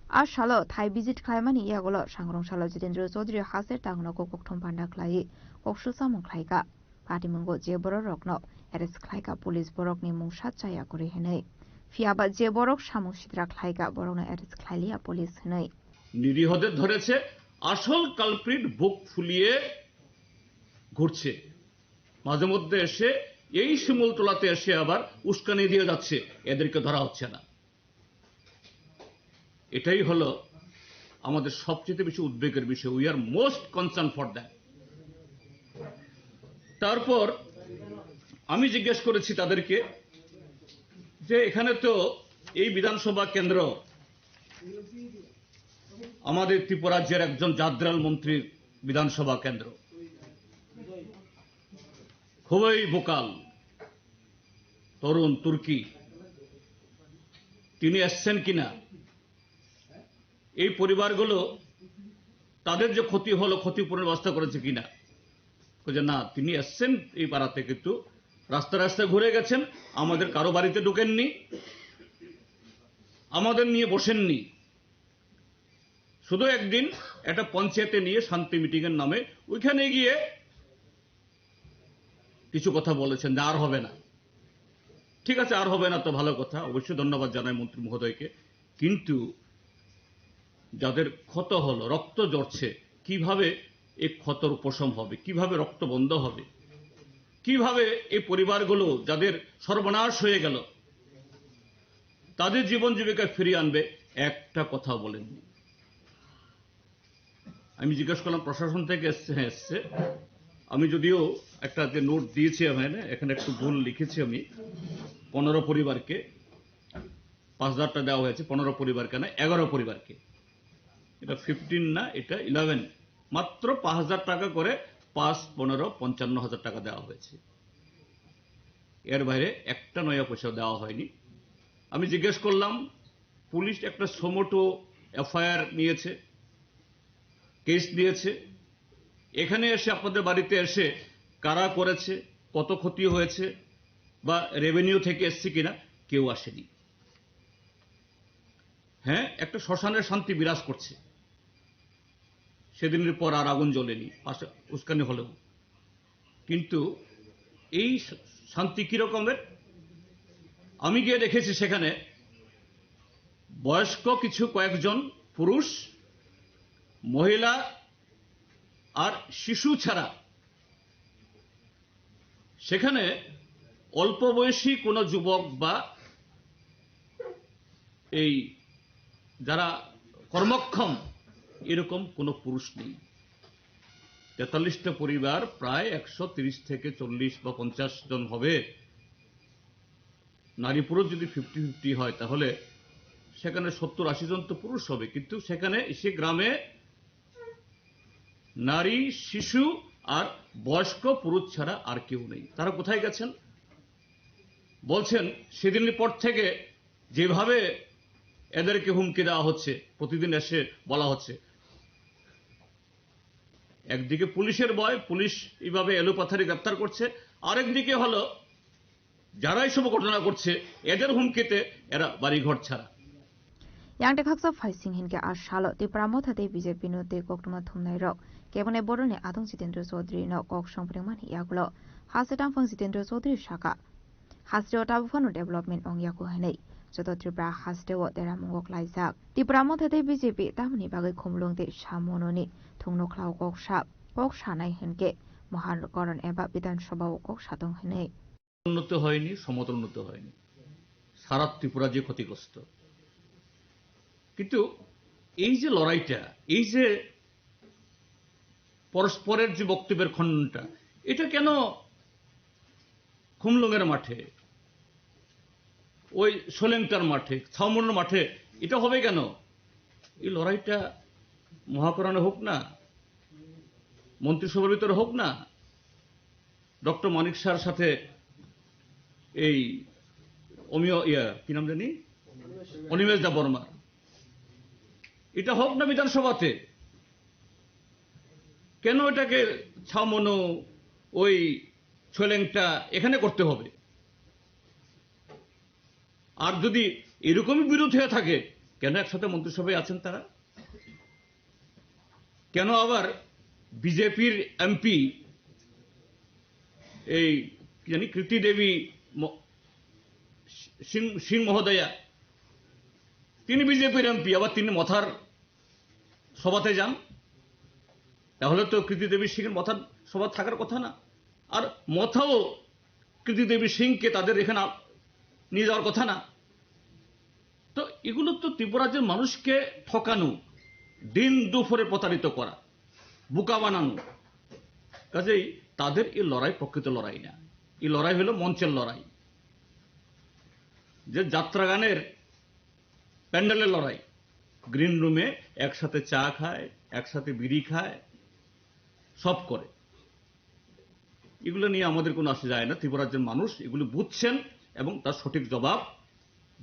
A salo thai visit khlaimani yagulo sangrong salo Jitendra Chaudhary haste tangnogo kokthum panda khlaiwi koksil samung khlaikha. Patimungo je bororokno arrest khlaikha police borokni mungsa chaya kwrwi hwnwi. Phiya ba je borok samung sitra khlaikha borokno arrest khlailiya police hwnwi. নিরীহদের ধরেছে, আসল কালপ্রিট বুক ফুলিয়ে ঘুরছে। মাঝে মধ্যে এসে এই শিমুলতলাতে এসে আবার উস্কানি দিয়ে যাচ্ছে, এদেরকে ধরা হচ্ছে না। এটাই হলো আমাদের সবচেয়ে বেশি উদ্বেগের বিষয়। We are most concerned for them. তারপর আমি জিজ্ঞেস করেছি তাদেরকে যে এখানে তো এই বিধানসভা কেন্দ্র আমাদের ত্রিপুরা রাজ্যের একজন জাদ্রাল মন্ত্রীর বিধানসভা কেন্দ্র, খুবই ভোকাল তরুণ তুর্কি, তিনি এসছেন কিনা, এই পরিবারগুলো তাদের যে ক্ষতি হলো, ক্ষতিপূরণ ব্যবস্থা করেছে কিনা। যে না, তিনি এসছেন এই পাড়াতে, কিন্তু রাস্তা রাস্তা ঘুরে গেছেন, আমাদের কারো বাড়িতে ঢুকেননি, আমাদের নিয়ে বসেননি। শুধু একদিন একটা পঞ্চায়েতে নিয়ে শান্তি মিটিং এর নামে ওইখানে গিয়ে কিছু কথা বলেছেন যে আর হবে না। ঠিক আছে, আর হবে না তো ভালো কথা, অবশ্যই ধন্যবাদ জানাই মন্ত্রী মহোদয়কে। কিন্তু যাদের ক্ষত হলো, রক্ত ঝরছে, কিভাবে এই ক্ষতর উপশম হবে, কিভাবে রক্ত বন্ধ হবে, কিভাবে এই পরিবারগুলো যাদের সর্বনাশ হয়ে গেল তাদের জীবন জীবিকা ফিরিয়ে আনবে, একটা কথাও বলেননি। আমি জিজ্ঞেস করলাম প্রশাসন থেকে এসছে? হ্যাঁ, এসছে। আমি যদিও একটা যে নোট দিয়েছি এখানে, এখানে একটু ভুল লিখেছি আমি, পনেরো পরিবারকে পাঁচ হাজার টাকা দেওয়া হয়েছে, পনেরো পরিবারকে না, এগারো পরিবারকে। এটা ফিফটিন না, এটা ইলেভেন। মাত্র পাঁচ হাজার টাকা করে, পাঁচ, পনেরো, পঞ্চান্ন হাজার টাকা দেওয়া হয়েছে। এর বাইরে একটা নয়া পয়সা দেওয়া হয়নি। আমি জিজ্ঞেস করলাম, পুলিশ একটা সোমোটো এফআইআর নিয়েছে, কেস নিয়েছে, এখানে এসে আপনাদের বাড়িতে এসে কারা করেছে, কত ক্ষতি হয়েছে বা রেভিনিউ থেকে এসছে কিনা, কেউ আসেনি। হ্যাঁ, একটা শ্মশানের শান্তি বিরাজ করছে। সেদিনের পর আর আগুন জ্বলেনি, পাশে উস্কানি হলেও। কিন্তু এই শা-, শান্তি কিরকমের? আমি গিয়ে দেখেছি সেখানে বয়স্ক কিছু কয়েকজন পুরুষ, মহিলা আর শিশু ছাড়া সেখানে অল্প বয়সী কোনো যুবক বা এই যারা কর্মক্ষম এরকম কোনো পুরুষ নেই। তেতাল্লিশটা পরিবার, প্রায় একশো তিরিশ থেকে চল্লিশ বা পঞ্চাশ জন হবে। নারী পুরুষ যদি ফিফটি ফিফটি হয়, তাহলে সেখানে সত্তর আশি জন তো পুরুষ হবে, কিন্তু সেখানে সে গ্রামে নারী, শিশু আর বয়স্ক পুরুষ ছাড়া আর কেউ নেই। তারা কোথায় গেছেন? বলছেন, সেদিনের পর থেকে যেভাবে এদেরকে হুমকি দেওয়া হচ্ছে, প্রতিদিন এসে বলা হচ্ছে, একদিকে পুলিশের ভয়, পুলিশ এইভাবে এলোপাথারি গ্রেপ্তার করছে, আরেকদিকে হলো যারা এইসব ঘটনা করছে, এদের হুমকিতে এরা বাড়িঘর ছাড়া। Yang tekhaksa phaising hinkhe a salo Tipra Motha tei B J P no tei koktwma thumnai rok kebengni borokni adong Jitendra Chaudhary no kok songpringmani yagulo haste tangphang Jitendra Chaudhary saka, hasteo tabuk phano development ongyaku hinwi joto Tripura hasteo deramungo klaijak. Tipra Motha tei B J P tamoni bagwi khumulwng tei samunoni thungno khlao kok sa, kok sanai hinkhe Mohan Karan eba Bidhan Sabha o kok satong hinwi. উন্নত হয়নি, সমতল উন্নত হয়নি, সারা ত্রিপুরা যে ক্ষতিগ্রস্ত। কিন্তু এই যে লড়াইটা, এই যে পরস্পরের যে বক্তব্যের খণ্ডনটা, এটা কেন খুমলুঙের মাঠে, ওই সোলেংটার মাঠে, ছাউমুনের মাঠে এটা হবে কেন? এই লড়াইটা মহাকরণে হোক না, মন্ত্রিসভার ভিতরে হোক না, ডক্টর মানিক শাহর সাথে এই অমিয়, ইয়া, কি নাম জানি, অনিমেষ দেববর্মা, এটা হোক না বিধানসভাতে। কেন এটাকে ছামনো, ওই ছলেংটা এখানে করতে হবে? আর যদি এরকমই বিরোধ হয়ে থাকে, কেন একসাথে মন্ত্রিসভায় আছেন তারা? কেন আবার বিজেপির এমপি, এই কি জানি, কৃতি দেবী ম-, সিং, সিং মহোদয়া, তিনি বিজেপির এমপি, আবার তিনি মথার সভাতে যান? তাহলে তো কৃতি দেবী সিংয়ের মথার সভা থাকার কথা না। আর মথাও কৃতি দেবী সিংকে তাদের এখানে আ-, নিয়ে যাওয়ার কথা না। তো এগুলো তো ত্রিপুরার যে মানুষকে ঠকানো, দিন দুপুরে প্রতারিত করা, বোকা বানানো। কাজেই তাদের এই লড়াই প্রকৃত লড়াই না, এই লড়াই হলো মঞ্চের লড়াই। যে যাত্রা গানের প্যান্ডেলের লড়াই, গ্রিন রুমে একসাথে চা খায়, একসাথে বিড়ি খায়, সব করে। এগুলো নিয়ে আমাদের কোনো আসে যায় না। ত্রিপুরার যে মানুষ এগুলো বুঝছেন এবং তার সঠিক জবাব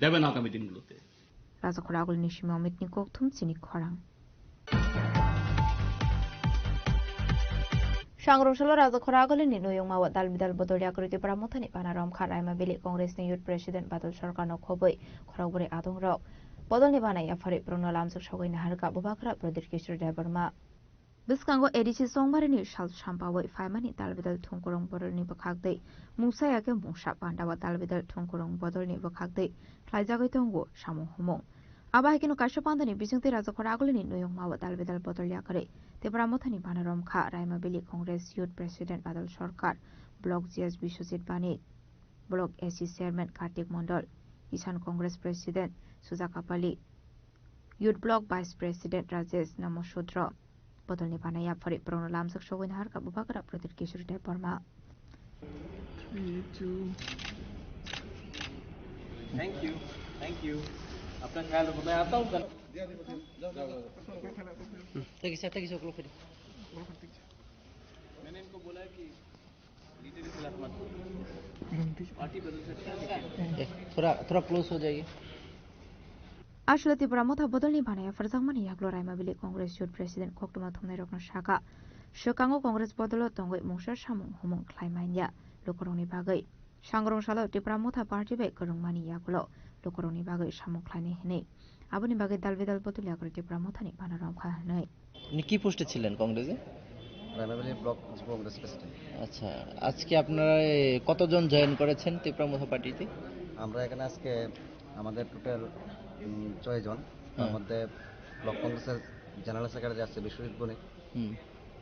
দেবেন আগামী দিনগুলোতে। Rajakhor agulini simi Omitni kokthum chini khorang. Sangrong salo Rajakhor agulini noyongma o dal bidal bodol yakarwi Tipra Mothani bana romkha Raima Valley Congress ni Youth President Badal Sarkar no khobwi khorokbwrwi adongrok bodolni bana yaphari borokno lamjak sogwi naharkha Bubagra Pradyut Kishore Debbarma. Bwskango A D C chongmarini sal sampaui phaimani dalbidal thungkurung bororni bwkhak tei mungsa ya khe mungsa pandao dalbidal thungkurung bodolni bwkhak tei khlaijagwi tongo samung humung. Abo hai kheno kaisa pandani bisingtwi Rajakhor agulini noyongmao dalbidal bodol yakarwi Tipra Mothani bana romkha Raima Valley Congress Youth President Badal Sarkar, Block G S Biswajit Banik, Block A C Chairman Kartik Mondol, Kisan Congress President Suja Kapali, Youth Block Vice President Rajesh Namasudro. Bodolni bana yaphari borokno lamjak sogwi naharkha Bubagra Pradyut Kishore Debbarma. Three, two. Thank you. Thank you. आपका ख्याल रखो। मैं आता हूँ कल। Thank you, sir. Thank you, sir. मैंने इनको बोला है कि ए, थोड़ा, थोड़ा क्लोज हो जाइए। Aswk Tipra Motha bodolni bana yapharjakmani yaklo Raima Valley Congress Youth President koktwma thumnairokno sakha, swkango Congress bodolo tongwi mungsa samung humung khlai manya lukurokni bagwi. Sangrong salo Tipra Motha party bai kwrwngmani yagulo lukurokni bagwi samung khlainai hwnwi. Aboni bagwi dal bidal bodol yakarwi Tipra Mothani bana romkha hwnwi. আপনি কি পোস্টে ছিলেন কংগ্রেসে? Raima valley block যুব কংগ্রেস প্রেসিডেন্ট। আচ্ছা, আজকে আপনারা, এ, কতজন জয়েন করেছেন তিপ্রা মথা পার্টিতে? আমরা এখানে আজকে আমাদের টোটাল, উম, ছয় জন। তার হ্যাঁ। মধ্যে ব্লক কংগ্রেসের জেনারেল সেক্রেটারি আছে বিশ্বজিৎ বণিক। হুম।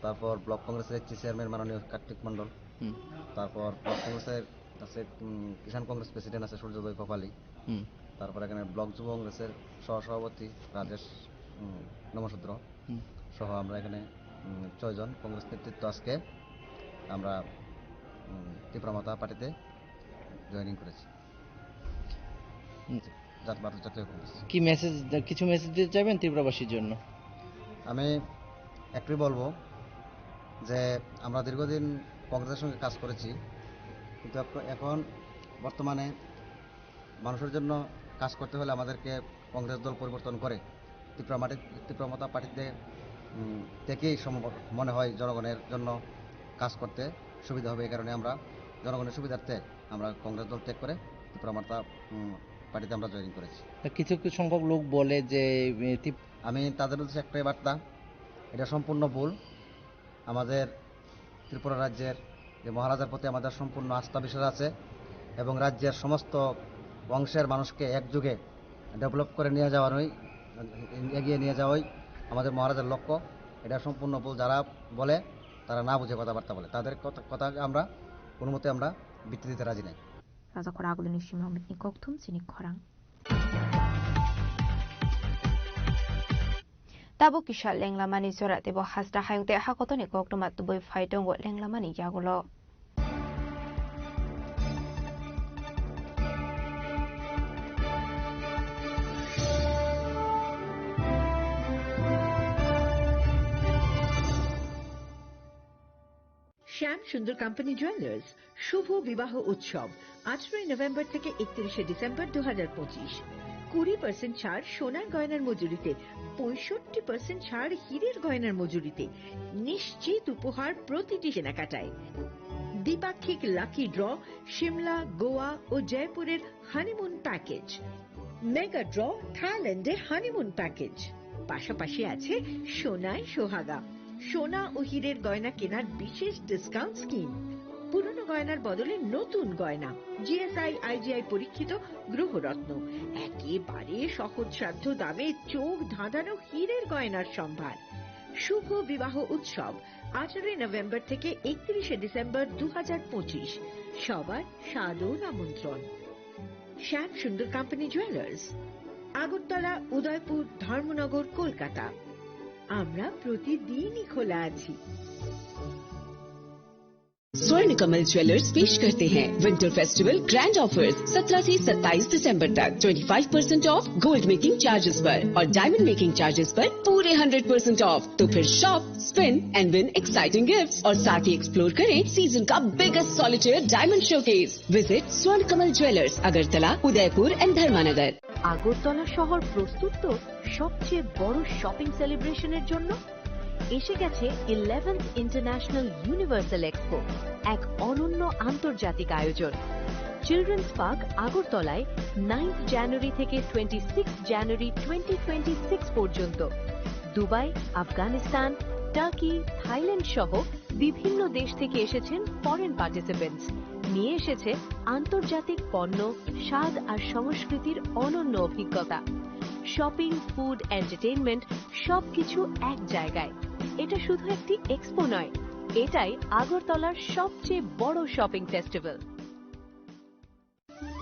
তারপর ব্লক কংগ্রেসের এক্স চেয়ারম্যান মাননীয় কার্তিক মণ্ডল। হুম। তারপর ব্লক কংগ্রেসের আছে, উম, কিষাণ কংগ্রেস প্রেসিডেন্ট আছে সূর্যোদয় কপালি। হুম। তারপর এখানে ব্লক যুব কংগ্রেসের সহসভাপতি রাজেশ, উম, নমশূদ্র হুম। সহ আমরা এখানে, উম, ছয় জন কংগ্রেস নেতৃত্ব আজকে আমরা, উম, তিপ্রা মথা পার্টিতে জয়েনিং করেছি। হুম। জাত-, ভারত জাতীয় কংগ্রেস। কি মেসেজ, কিছু মেসেজ দিতে চাইবেন ত্রিপুরাবাসীর জন্য? আমি একটাই বলবো যে আমরা দীর্ঘদিন কংগ্রেসের সঙ্গে কাজ করেছি, কিন্তু এখ-, এখন বর্তমানে মানুষের জন্য কাজ করতে হলে আমাদেরকে কংগ্রেস দল পরিবর্তন করে তীব্র মাটি, তীব্র মতা পার্টিতে, উম, থেকেই সম্ভব মনে হয় জনগণের জন্য কাজ করতে সুবিধা হবে। এই কারণে আমরা জনগণের সুবিধার্থে আমরা কংগ্রেস দল ত্যাগ করে তীব্র মতা, উম, পার্টিতে আমরা জয়েন করেছি। কিছু কিছু সংখ্যক লোক বলে যে, এ, তীব- আমি তাদের উদ্দেশ্যে একটাই বার্তা, এটা সম্পূর্ণ ভুল। আমাদের ত্রিপুরা রাজ্যের যে মহারাজার প্রতি আমাদের সম্পূর্ণ আস্থা বিশ্বাস আছে এবং রাজ্যের সমস্ত অংশের মানুষকে একযোগে ডেভেলপ করে নিয়ে যাওয়ানোই, এগিয়ে নিয়ে যাওয়াই আমাদের মহারাজার লক্ষ্য। এটা সম্পূর্ণ ভুল। যারা বলে, তারা না বুঝে কথাবার্তা বলে। তাদের কথা, কথাকে আমরা কোনো মতে আমরা ভিত্তি দিতে রাজি নাই। Rajakhor Agulini Shimamit ni kokthum chini khorang. Tabuk kisa lenglamani jora teibo hasta hayung tei hakotoni koktwma tubui phai tongo lenglamani yagulo. শ্যাম সুন্দর কোম্পানি জুয়েলার্স শুভ বিবাহ উৎসব, আঠারোই নভেম্বর থেকে একত্রিশে ডিসেম্বর দু হাজার পঁচিশ। কুড়ি পার্সেন্ট ছাড় সোনার গয়নার মজুরিতে, পঁয়ষট্টি পার্সেন্ট ছাড় হীরের গয়নার মজুরিতে, নিশ্চিত উপহার প্রতিটি কেনাকাটায়। দ্বিপাক্ষিক লাকি ড্র, সিমলা, গোয়া ও জয়পুরের হানিমুন প্যাকেজ, মেগা ড্র, থাইল্যান্ডে হানিমুন প্যাকেজ। পাশাপাশি আছে সোনায় সোহাগা, সোনা ও হীরের গয়না কেনার বিশেষ ডিসকাউন্ট স্কিম। পুরনো গয়নার বদলে নতুন গয়না, জিএসআই, আইজিআই পরীক্ষিত গ্রহরত্ন, একেবারে সহজসাধ্য দামে চোখ ধাঁধানো হীরের গয়নার সম্ভার। শুভ বিবাহ উৎসব, আঠারোই নভেম্বর থেকে একত্রিশে ডিসেম্বর দু হাজার পঁচিশ। সবার সাদর আমন্ত্রণ। শ্যাম সুন্দর কোম্পানি জুয়েলার্স, আগরতলা, উদয়পুর, ধর্মনগর, কলকাতা। আমরা প্রতিদিনই খোলা আছি। स्वर्ण कमल ज्वेलर्स पेश करते हैं विंटर फेस्टिवल ग्रैंड ऑफर्स। सत्रह से सत्ताईस दिसंबर तक twenty five percent of gold making charges पर और डायमंड मेकिंग चार्जेस पर पूरे हंड्रेड परसेंट ऑफ। तो फिर shop, spin and win exciting gifts और साथ ही एक्सप्लोर करें सीजन का biggest solitaire diamond showcase. Visit स्वर्ण कमल ज्वेलर्स, अगरतला, उदयपुर एंड धर्मानगर। আগরতলা শহর প্রস্তুত তো সবচেয়ে বড় শপিং সেলিব্রেশনের জন্য। এসে গেছে ইলেভেন্থ ইন্টারন্যাশনাল ইউনিভার্সাল এক্সপো, এক অনন্য আন্তর্জাতিক আয়োজন। চিলড্রেন্স পার্ক আগরতলায় নাইন্থ জানুয়ারি থেকে twenty six January twenty twenty six পর্যন্ত। দুবাই, আফগানিস্তান, টার্কি, থাইল্যান্ড সহ বিভিন্ন দেশ থেকে এসেছেন ফরেন পার্টিসিপেন্টস। নিয়ে এসেছে আন্তর্জাতিক পণ্য, স্বাদ আর সংস্কৃতির অনন্য অভিজ্ঞতা। শপিং, ফুড, এন্টারটেইনমেন্ট, সবকিছু এক জায়গায়। এটা শুধু একটি এক্সপো নয়, এটাই আগরতলার সবচেয়ে বড় শপিং ফেস্টিভ্যাল।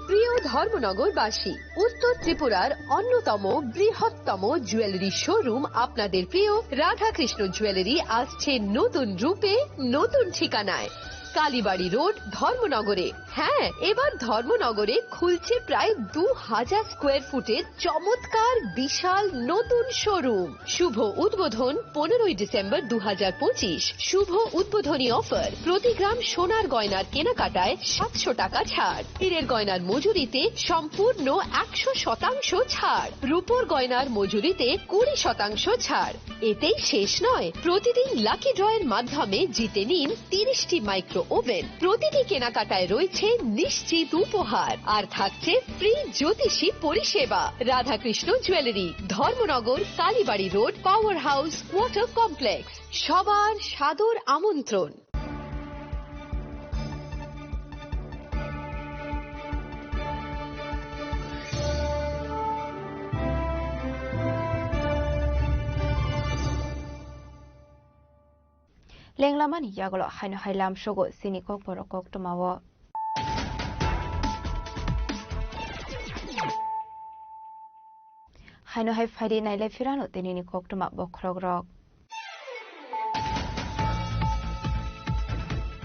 প্রিয় ধর্মনগরবাসী, উত্তর ত্রিপুরার অন্যতম বৃহত্তম জুয়েলারি শোরুম আপনাদের প্রিয় রাধাকৃষ্ণ জুয়েলারি আসছে নতুন রূপে, নতুন ঠিকানায়। কালীবাড়ি রোড, ধর্মনগরে। হ্যাঁ, এবার ধর্মনগরে খুলছে প্রায় দু হাজার স্কোয়ার ফুটের চমৎকার বিশাল নতুন শোরুম। শুভ উদ্বোধন পনেরোই ডিসেম্বর দু হাজার পঁচিশ। শুভ উদ্বোধনী অফার, প্রতি গ্রাম সোনার গয়নার কেনাকাটায় সাতশো টাকা ছাড়, হীরের গয়নার মজুরিতে সম্পূর্ণ একশো শতাংশ ছাড়, রূপোর গয়নার মজুরিতে কুড়ি শতাংশ ছাড়। এতেই শেষ নয়, প্রতিদিন লাকি ড্রয়ের মাধ্যমে জিতে নিন তিরিশটি মাইক্রো ওভেন। প্রতিটি কেনাকাটায় রয়েছে নিশ্চিত উপহার, আর থাকছে ফ্রি জ্যোতিষী পরিষেবা। Radhakrishna jewellery, Dharmanagar, Kalibari road, power house, water complex. সবার সাদর আমন্ত্রণ। Lenglamani yagulo haino hai lamsogo chini kokborok koktwmao. Haino hai phaidi nailai phirano tinini koktwma bokhorokrok.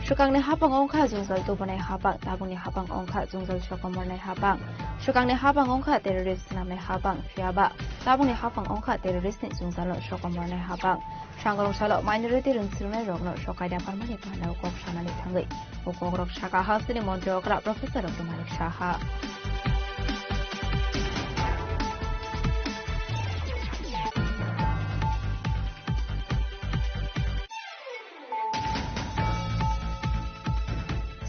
Swkangni hapang wngkha jwngjal tubunai hapang, tabukni hapang wngkha jwngjal sokomornai hapang. Swkangni hapang wngkha terrorist swnamnai hapang, phiyaba tabukni hapang wngkha terroristni jwngjalo sokomornai hapang. Sangrong salo minority rwngsrwngnairokno sokaida pharmani phanao kok sanani thangwi o kokrok saka hasteni montri okra Professor Dr. Manik Saha.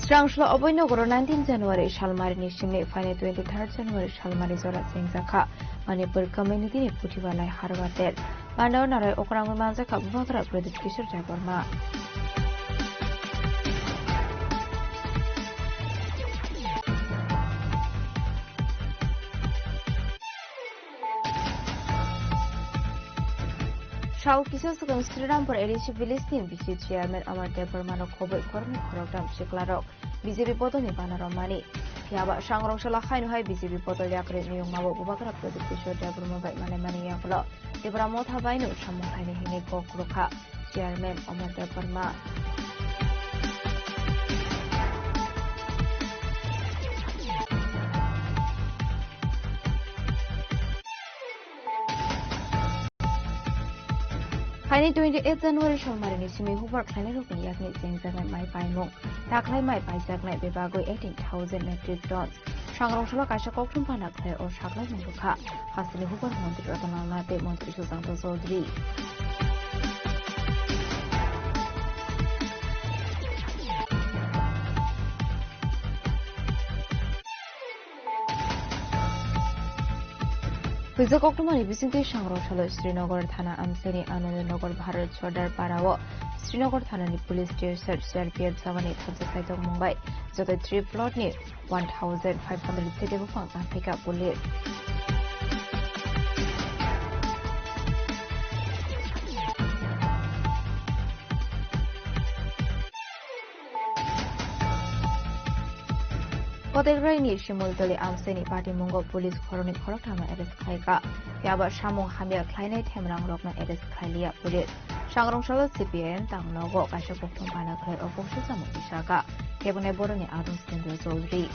Chwrangslo oboi nogoro nineteen January salmarini simi phainai twenty-third January salmari jora chengjakha Manipur community ni Puthibalai Harbater. Pandao narai okrangwi manjakha Bubagra Pradeep Kishore Debbarma. Sal kisa swkang Srirampur A D C village ni B C chairman Amar Debbarma no khoboi khoroknwi khoroktham siklarok B J P bodolni bana romani. Phiyaba sangrong sala haino hai B J P bodol yakrwi niyungmao Bubagra Pradeep Kishore Debbarma bai malaimani yagulo Tipra Motha baino samung khaini hinwi kok rwkha chairman Amar Debbarma. Phaini twenty-eight January salmarini simi hubar khlainairokni yakni chengjaknai mai paimung. Takhlai mai paijaknai bebagwi eighteen thousand metric tons. Sangrong salo kaisa kokthum pana khlai o saklaimung rwkha. Hasteni hubar montri Ratan Lal Nath tei montri Sushanta Chaudhary. Puisa koktwmani bisingtwi sangrong salo Srinagar thana amchaini Anandnagar Bharat Sardar Para o Srinagar thanani police station C R P F jawani thansa saitok mung bai joto three plot ni one thousand five hundred sete buphang tangphaikha police. Kotegraini Simultali amchaini patimungo police khoroknwi khoroktham no arrest khlaikha. Phiya ba samung hamya khlainai themrangrokno arrest khlailiya police. Sangrong salo C P I M tangnogo kaisa kokthum pana khlai o kok sijamo bisaka. Kebengni boroni adong Sitendra Chaudhary.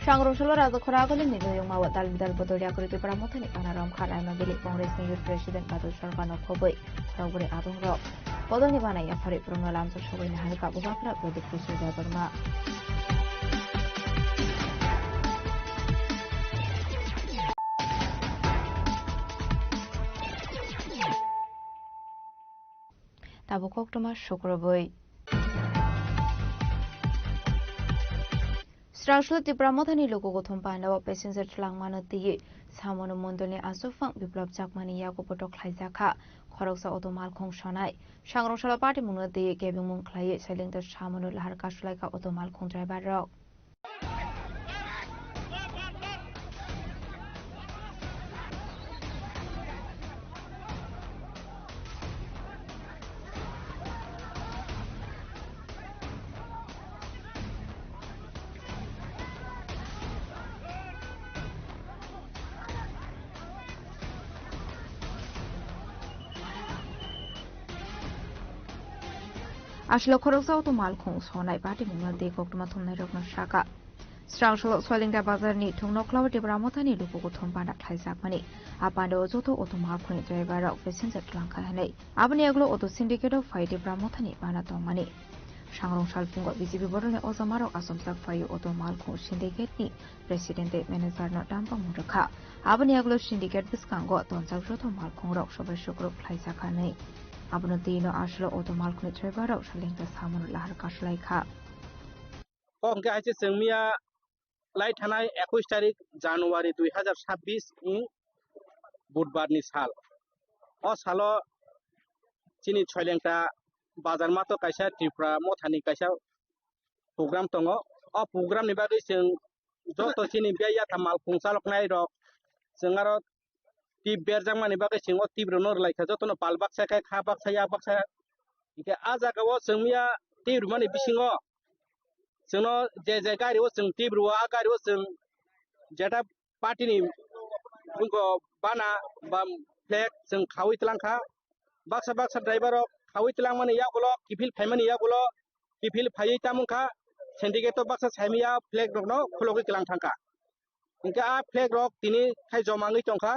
Sangrong salo Rajakhora agulini nuyungmao dal bidal bodol yakrwi Tipra Mothani pana romkha Raima Valley Congress ni Youth President Badal Sarkar no khoboi khorokbwrwi adongrok. Bodolni bana yapharwi borokno lamjak sogwi naharkha Bubagra Pradeep Kishore Debbarma. Tabuk koktwma sukrubwi. Sraslo Tipra Mothani luku kuthum pandao passenger twlangmano twiwi Samonu Mondolni aswk phang Biplab Chakmani yago botok khlaijakha. Khoroksa auto malkhung sonai. Sangrong salo party mungno twiwi kebengmung khlaiwi selengta Samonu lahar kasulaikha auto malkhung driver rok. Aswk khoroksa auto malkhung sonai party mungno twi koktwma thumnairokno saka. Srang salo Soilengta bazarni thung noklao Tipra Mothani luku kuthum bana khlaijakmani. A pandao joto auto malkhungni driver rok passenger twlangkha hinwi. Aboni yagulo auto syndicate o phai Tipra Mothani bana tongmani. Sangrong salphungo B J P borokni ojamarok achomjak phaio auto malkhung syndicate ni president tei manager no dampang rwkha. Aboni yagulo syndicate bwskango tonjak joto malkhungrok sobai sukruk khlaijakha hinwi. Abono twi no aswlo auto malkhungni driver rok Soilengta samung lahar kasulaikha. O hwnkhe hai se chwng miya lai thanai ekush tarik January dui hazar sabbish ni Budbar ni sal. O salo chini Soilengta bazar mato kaisa Tripura Mothani kaisa program tongo. O program ni bagwi chwng joto chini biyai yatham malkhung chaloknai rok chwng aro tip berjakmani bagwi chwng o tip rwno rwlaikha, jotono pal baksa khe kha baksa yak baksa. Hinkhe a jagao chwng miya tip rwmani bisingo chwngno je je gari o chwng tip rwo, a gari o chwng jeta party ni buko bana ba flag chwng khaui twlangkha. Baksa baksa driver rok khaui twlangmani yagulo kiphil phaimani yagulo kiphil phaiwi tamungkha, syndicate o baksa saimaya flag rokno khulogwi twlang thangkha. Hinkhe a flag rok tini khai joma wngwi tongkha.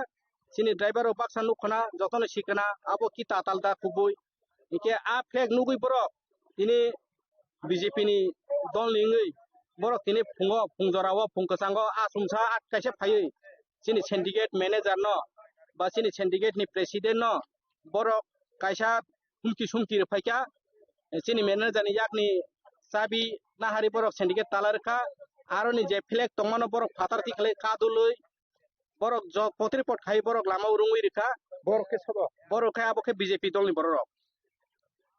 Chini driver rok baksa nukhona jotono sikana abo ki tatal da kubui. Hinkhe a flag nugwi borok tini B J P ni dol ni wngwi Borok tini phungo, phung jorao, phung kwchango, asumsa at kaisa phaiwi chini syndicate manager no ba chini syndicate ni president no borok kaisa humki sumki rwphaikha. Chini manager ni yakni chabi nahari borok syndicate tala rwkha. Aroni je flag tongmano borok phatar tikhlai kadulwi borok jok potri pot khai borok lama o rwngwi rwkha. Borok khe sobo? Borok khe abo khe B J P dol ni borok rok.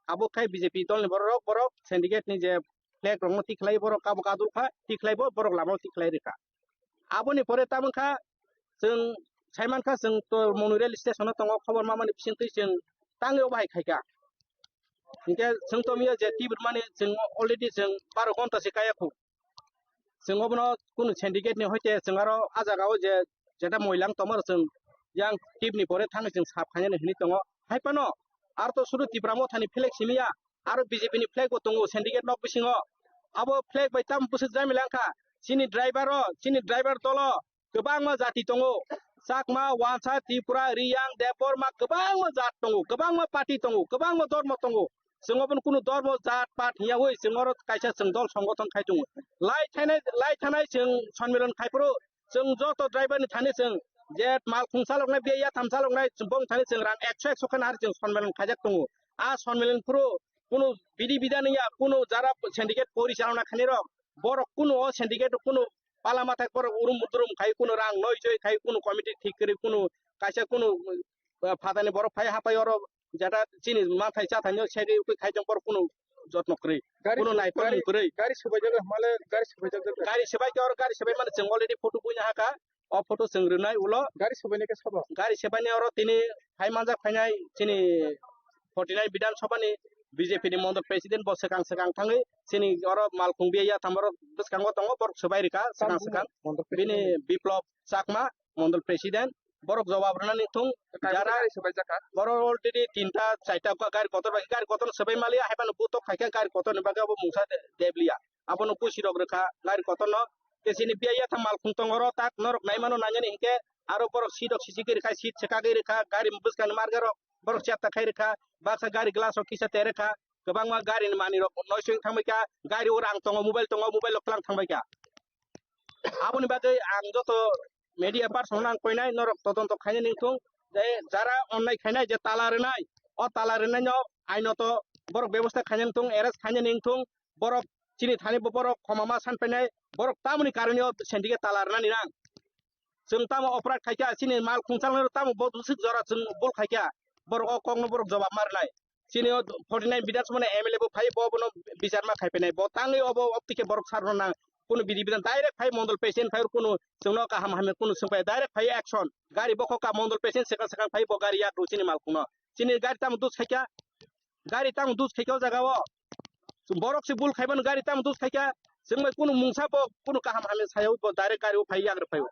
Abo khe B J P dol ni borok rok, borok syndicate ni je flag rok no tikhlai borok kabo kadul kha, tikhlai bo borok lama o tikhlai rwkha. Aboni pore tamo kha chwng saiman kha chwng to Monu rail station o tongo, khobor mamani bisingtwi chwng tangwi obo hai khaikha. Hinkhe chwng to miya je tibir mani chwng already chwng baro gonta se kaya khu. Chwng obono kunu syndicate ni hoite chwng aro a jaga o je jeta moilang tongmaro chwng yang tip ni pore thangwi chwng sap khainani hinwi tongo. Hai phano aro to sudu Tipra Motha ni flag simi ya, aro B J P ni flag bo tongo syndicate nok bisingo. Abo flag bai tamo bwswk jamila wngkha? Chini driver o, chini driver dolo kwbangma jati tongo. Chakma, Wansa, Tripura, Riyang, Debbarma kwbangma jat tongo, kwbangma party tongo, kwbangma dhormo tongo. Chwng obono kunu dhormo jat pat hiya hui chwng oro kaisa chwng dol songothon khai tongo. Lai thanai, lai thanai chwng sonmilan khai phuru chwng joto driver ni thani chwng je mal khung chaloknai, biya yatham chaloknai, chwng bong thani chwng rang ekso ekso khe nahar chwng sonmilan khaijak tongo. A sonmilan phuru kunu bidi bida nungya, kunu jara syndicate porichalona khainai rok, borok kunu o syndicate kunu pala mathai borok urum durum khai, kunu rang noi joi khai, kunu committee thik kwrwi, kunu kaisa kunu, uh, phatani borok phai hapai oro jeta chini mathai chathani o segwi ukui khai tong borok kunu jotno kwrwi, gari kunu su-, naikolmung gari, kwrwi. Gari subaijak hamale, gari subaijak jak. Gari subai khe oro gari subai mani chwng already photo buina haka. O photo chwng rwnai ulo. Gari subaini khe sobo? Gari subaini oro tini phai manjak phainai chini forty nine Bidhan Sabha ni B J P ni mondol president bo swkang swkang thangwi chini oro malkhung biya yatham oro bwskango tongo, borok swbai rwkha swkang swkang. Bini Biplab Chakma, mondol president, borok jawab rwnani thung. Jara gari subaijak kha? Borok already tinta, charta gari kotor bai, gari kotor swbai maliya, hai phano butok khaikha gari kotor ni bagwi abo mungsa de-, debliya. Abono pusi rok rwkha gari kotorno. Ke chini biya yatham malkhung tongo oro tak norok naimano nainani hinkhe aro borok seat rok sisi khe rwkha, seat swkagwi rwkha, gari bwskangni marga rok borok chepta khai rwkha, baksa gari glass rok kisa te rwkha, kwbangma gari ni manwi rok noising thangbai kha, gari o rang tongo, mobile tongo, mobile rok twlang thangbai kha. Aboni bagwi ang joto media person ang koinai norok todonto khainani wngthung, je jara onnai khainai je tala rwnai, o tala rwnai no ainoto borok bebosta khainani wngthung, arrest khainani wngthung, borok chini thani bo borok khoma ma san painai, borok tamoni karoni o syndicate tala rwnani nang. Chwng tamo operate khaikha, chini mal khungchang tamo bo bwswk jora chwng bul khaikha, borok o kokno borok jawab ma rwnai. Chini o forty nine Bidhan Sabha ni M L A bo phai bo bono bichar ma khai painai, bo tangwi obo optike borok sarno nang, kunu bidi bidan direct phai mondol president phai kunu chwngno kaham hamya kunu swngpai direct phai action, gari bokhok ka mondol president swkang swkang phai bo gari yak rw chini mal khungno. Chini gari tamo dus khaikha, gari tamo dus khaikha o jaga o. Borok se bul khaimano gari tamo dus khaikha, chwngbai kunu mungsa bo kunu kaham hamya sayo bo direct gari o phai yagra phaio.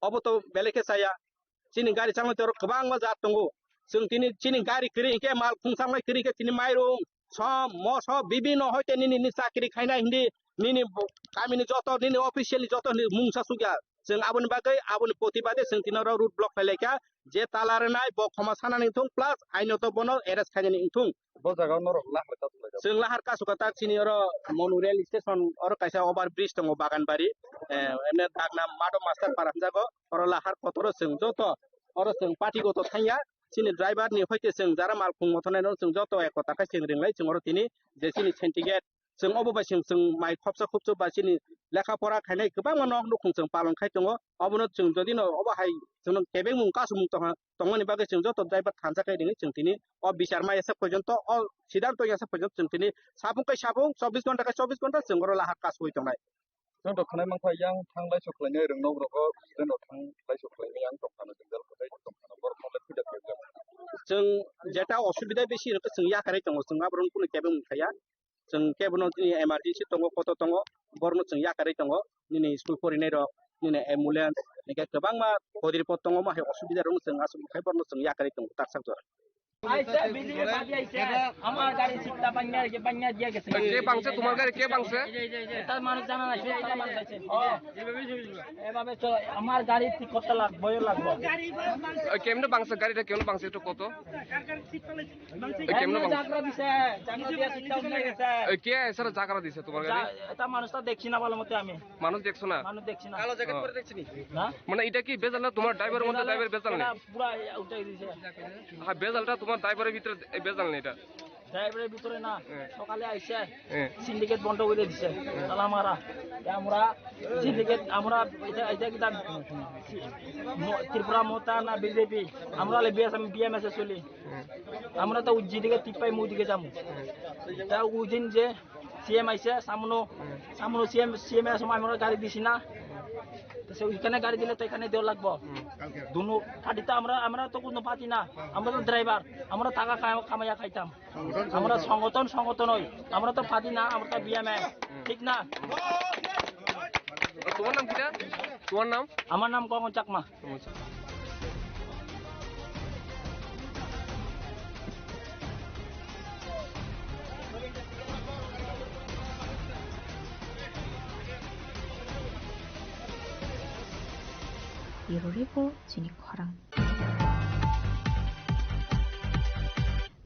Obo to belai khe chaya. Chini gari changma toro kwbangma jat tongo. Chwng tini chini gari kwrwi hinkhe mal khungsa wngnai kwrwi hinkhe tini mairum, som, moso, bibino hoite nini ni chakri khainai hindi nini bo-, kamini joto nini official ni joto ni mungsa sukya. Chwng aboni bagwi aboni protibade chwng tini oro road block khlai laikha. Je tala rwnai bo khoma sanani wngthung plus ainoto bono arrest khainani wngthung. Bo jaga o norok lahar kasu laijak. Chwng lahar kasu kha tak chini oro Monu rail station oro kaisa over bridge tongo Baganbari. Eh, emne Dagnam Madho Master para hwnjago. Oro lahar kotoro chwng joto oro chwng party goto thangya. Chini driver ni hoite chwng jara mal khung mothonai no chwng joto ekota khe chwng ringlai chwng oro tini je chini syndicate chwng obo bai chwng, chwng mai khopsa khopsa ba chini lekha pora khainai kwbangma nok nukhung chwng palon khai tongo. Obono chwng jodi no obo hai chwngno kebengmung kasumung tongha, tongmani bagwi chwng joto driver thansa khe ringwi chwng tini o bichar maya sak porjonto, o sidanto ya sak porjonto chwng tini sapung kai sapung, chobbish ghonta kai chobbish ghonta chwng oro lahar kasugwi tongnai. Chwng rok khwnai mankha yang thang lai sok khlainai rwng nok rogo student rok thang lai sok khlainai yang tongphano jwngjal kwtai tongphano borok no le phidak khe jak. Chwng jeta osubida bisi rwkhe chwng yakarwi tongo, chwng aborok kunu kebengmung khaiya. Chwng kebono tini emergency tongo, koto tongo, borokno chwng yakarwi tongo. Nini school porinai rok, nini ambulance, hinkhe kwbangma hodiripot tongo, omo hai osubida rok chwng aswk khai borokno chwng yakarwi tongo tak sak jora. আইছে, BJP party আইছে। আমার গাড়ি সিটটা ভাঙিয়া, এই যে ভাঙিয়া দিয়া গেছে। কে ভাঙছে? তোমার গাড়ি কে ভাঙছে? এটা মানুষ জানা নাই, এটা মানুষ আছে। ও, এভাবে চলে। আমার গাড়ি ঠিক করতে লাগবে, লাগবে। এ, কেমনে ভাঙছে গাড়িটা? কেমনে ভাঙছে একটু কত? এ, কেমনে এমনি ভাঙছে? জাগরা দিছে, জাগরা দিয়া সিটটা উঠে গেছে। এ, কে এসারে জাগরা দিছে তোমার গাড়ি? যা-, এটা মানুষটা দেখছি না ভালো মতো আমি। মানুষ দেখছো না? মানুষ দেখছি না। কালো জ্যাকেট ও। পরে দেখছি নি? না? মানে এটা কি ভেজাল না? তোমার ড্রাইভারের মধ্যে ভেজাল, ড্রাইভার ভেজাল নেই? এটা পুরা উঠে দিছে। হ্যাঁ, ভেজালটা তোমার ড্রাইভারের ভিতরে, এই ভেজাল নেই এটা। ড্রাইভারের ভিতরে না, হ্যাঁ। সকালে আইসে হ্যাঁ। সিন্ডিকেট বন্ধ করে দিছে। তালা মারা। এ আমরা সিন্ডিকেট, আমরা এটা, এটা কি তার ম-, ত্রিপুরা মতা না বিজেপি? আমরা হলে বিএস, আমি বিএমএস এ চলি। হ্যাঁ। আমরা তো ওই যেদিকে টিপ পাই, ওই দিকে যাবো। তা ওই দিন যে সিএম আইসে, সামনো, সামনো সিএম, সিএম এর সময় আমরা গাড়ি দিছি না। তো সে ওইখানে গাড়ি দিলে তো এখানে দেওয়া লাগবো। দুনো পার্টি তো আমরা, আমরা তো কোনো পার্টি না, আমরা তো ড্রাইভার, আমরা টাকা কাম-, কামাইয়া খাইতাম। আমরা সংগঠন, সংগঠন হই, আমরা তো পার্টি না, আমরা তো বিএমএ, ঠিক না? তোমার নাম কিটা? তোমার নাম? আমার নাম গগন Chakma. Bureau Report, chini khorang.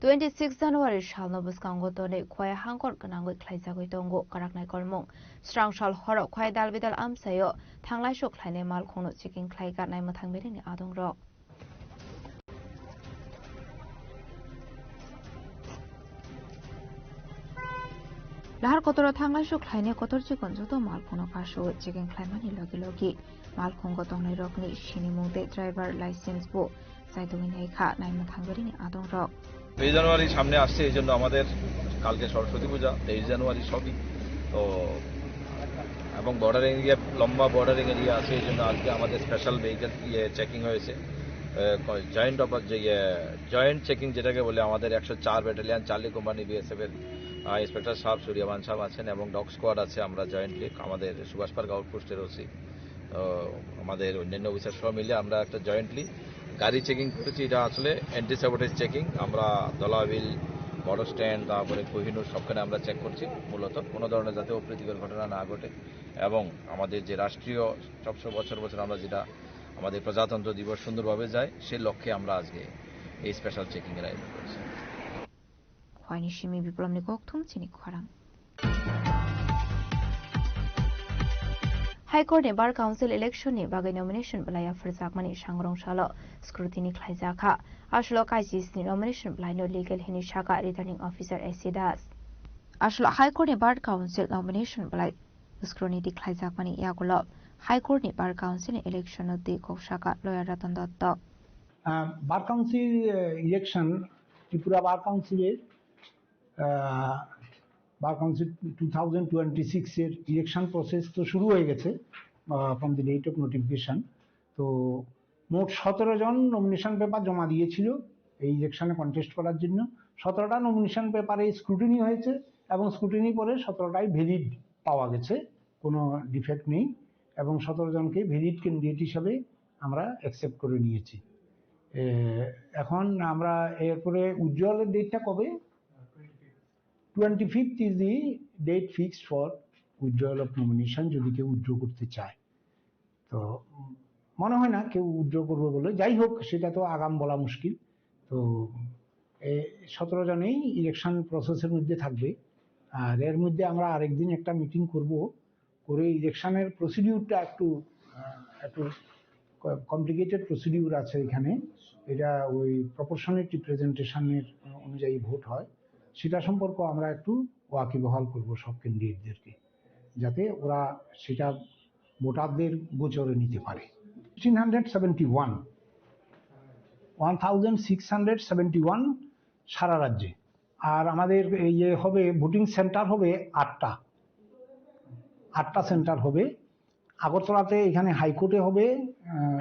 Twenty six January salno bwskango tonwi Khwai hangkor gwnangwi khlaijagwi tongo kwraknai kolmung. Srang sal horo Khwai dal bidal amchaio thanglaisuk khlainai malkhungno checking khlai garnai mwthang biringni adongrok. Lahar kotoro thanglaisuk khlainai kotor chikon joto malkhungno kasu checking khlaimani logi logi malkhungo tongnairokni sinimung tei driver license bo chaitogwi naikha naimwthang biringni adongrok. তেইশ জানুয়ারি সামনে আসছে, এই জন্য আমাদের কালকে সরস্বতী পূজা, তেইশ জানুয়ারি সবই তো, এবং বর্ডারিং এরিয়া, লম্বা বর্ডারিং এরিয়া আছে, এই জন্য আজকে আমাদের স্পেশাল ভেহিকেল ইয়ে চেকিং হয়েছে। জয়েন্ট অপার যে ইয়ে জয়েন্ট চেকিং যেটাকে বলে, আমাদের একশো চার ব্যাটালিয়ন চার্লি কোম্পানি বিএসএফ এর ইন্সপেক্টর সাহেব, সূর্যবান সাহেব আছেন এবং ডগ স্কোয়াড আছে। আমরা জয়েন্টলি আমাদের সুভাষ পার্ক আউটপোস্টের ওসি, আমাদের অন্যান্য অফিসার সহ মিলে আমরা একটা জয়েন্টলি গাড়ি চেকিং করেছি। এটা আসলে অ্যান্টি স্যাবোটেজ চেকিং। আমরা দলাবিল, মোটর স্ট্যান্ড, তারপরে কোহিনূর সবখানে আমরা চেক করছি, মূলত কোনো ধরনের যাতে অপ্রীতিকর ঘটনা না ঘটে। এবং আমাদের যে রাষ্ট্রীয় সবসময় বছর বছর আমরা যেটা আমাদের প্রজাতন্ত্র দিবস সুন্দরভাবে যায়, সে লক্ষ্যে আমরা আজকে এই স্পেশাল চেকিংয়ের আয়োজন করেছি। Khwaini simi Biplomni kokthum chini khorang. High Court ni Bar Council election ni bagwi nomination belai aphurjakmani sangrong salo scrutiny khlaijakha. Aswlo kaisisni nomination belaino legal hwnwi sakha Returning Officer S C Das. Aswlo High Court ni Bar Council nomination belai scrutiny khlaijakmani yagulo High Court ni Bar Council ni election no twi kok sakha lawyer Ratan Dotto. Uh, bar council, uh, election, Tripura bar কাউন্সিলের, uh, bar council two thousand twenty six এর election process তো শুরু হয়ে গেছে, আহ, from the date of notification। তো মোট সতেরো জন nomination paper জমা দিয়েছিল এই ইলেকশনে কন্টেস্ট করার জন্য। সতেরোটা নমিনেশন পেপারে স্ক্রুটিনি হয়েছে এবং স্ক্রুটিনির পরে সতেরোটাই ভ্যালিড পাওয়া গেছে, কোনো ডিফেক্ট নেই এবং সতেরো জনকে ভ্যালিড ক্যান্ডিডেট হিসাবে আমরা অ্যাকসেপ্ট করে নিয়েছি। এ, এখন আমরা এরপরে উইথড্রয়ালের ডেটটা কবে? Twenty fifth is the date fixed for withdrawal of nomination, যদি কেউ উইথড্র করতে চায়। তো উম, মনে হয় না কেউ উইথড্র করবে বলে। যাই হোক, সেটা তো আগাম বলা মুশকিল। তো এই সতেরো জনেই ইলেকশন প্রসেসের মধ্যে থাকবে। আর এর মধ্যে আমরা আরেকদিন একটা মিটিং করব, করে ইলেকশনের প্রসিডিউরটা একটু, আহ, একটু কমপ্লিকেটেড প্রসিডিউর আছে এখানে। এটা ওই প্রপোর্শনেট রিপ্রেজেন্টেশনের অনুযায়ী ভোট হয়, সেটা সম্পর্কে আমরা একটু ওয়াকিবহাল করব সব ক্যান্ডিডেটদেরকে, যাতে ওরা সেটা ভোটারদের গোচরে নিতে পারে। Sixteen hundred seventy one, one thousand six hundred seventy one সারা রাজ্যে। আর আমাদের এই ইয়ে হবে, ভোটিং সেন্টার হবে আটটা, আটটা সেন্টার হবে। আগরতলাতে এখানে হাইকোর্টে হবে, আহ,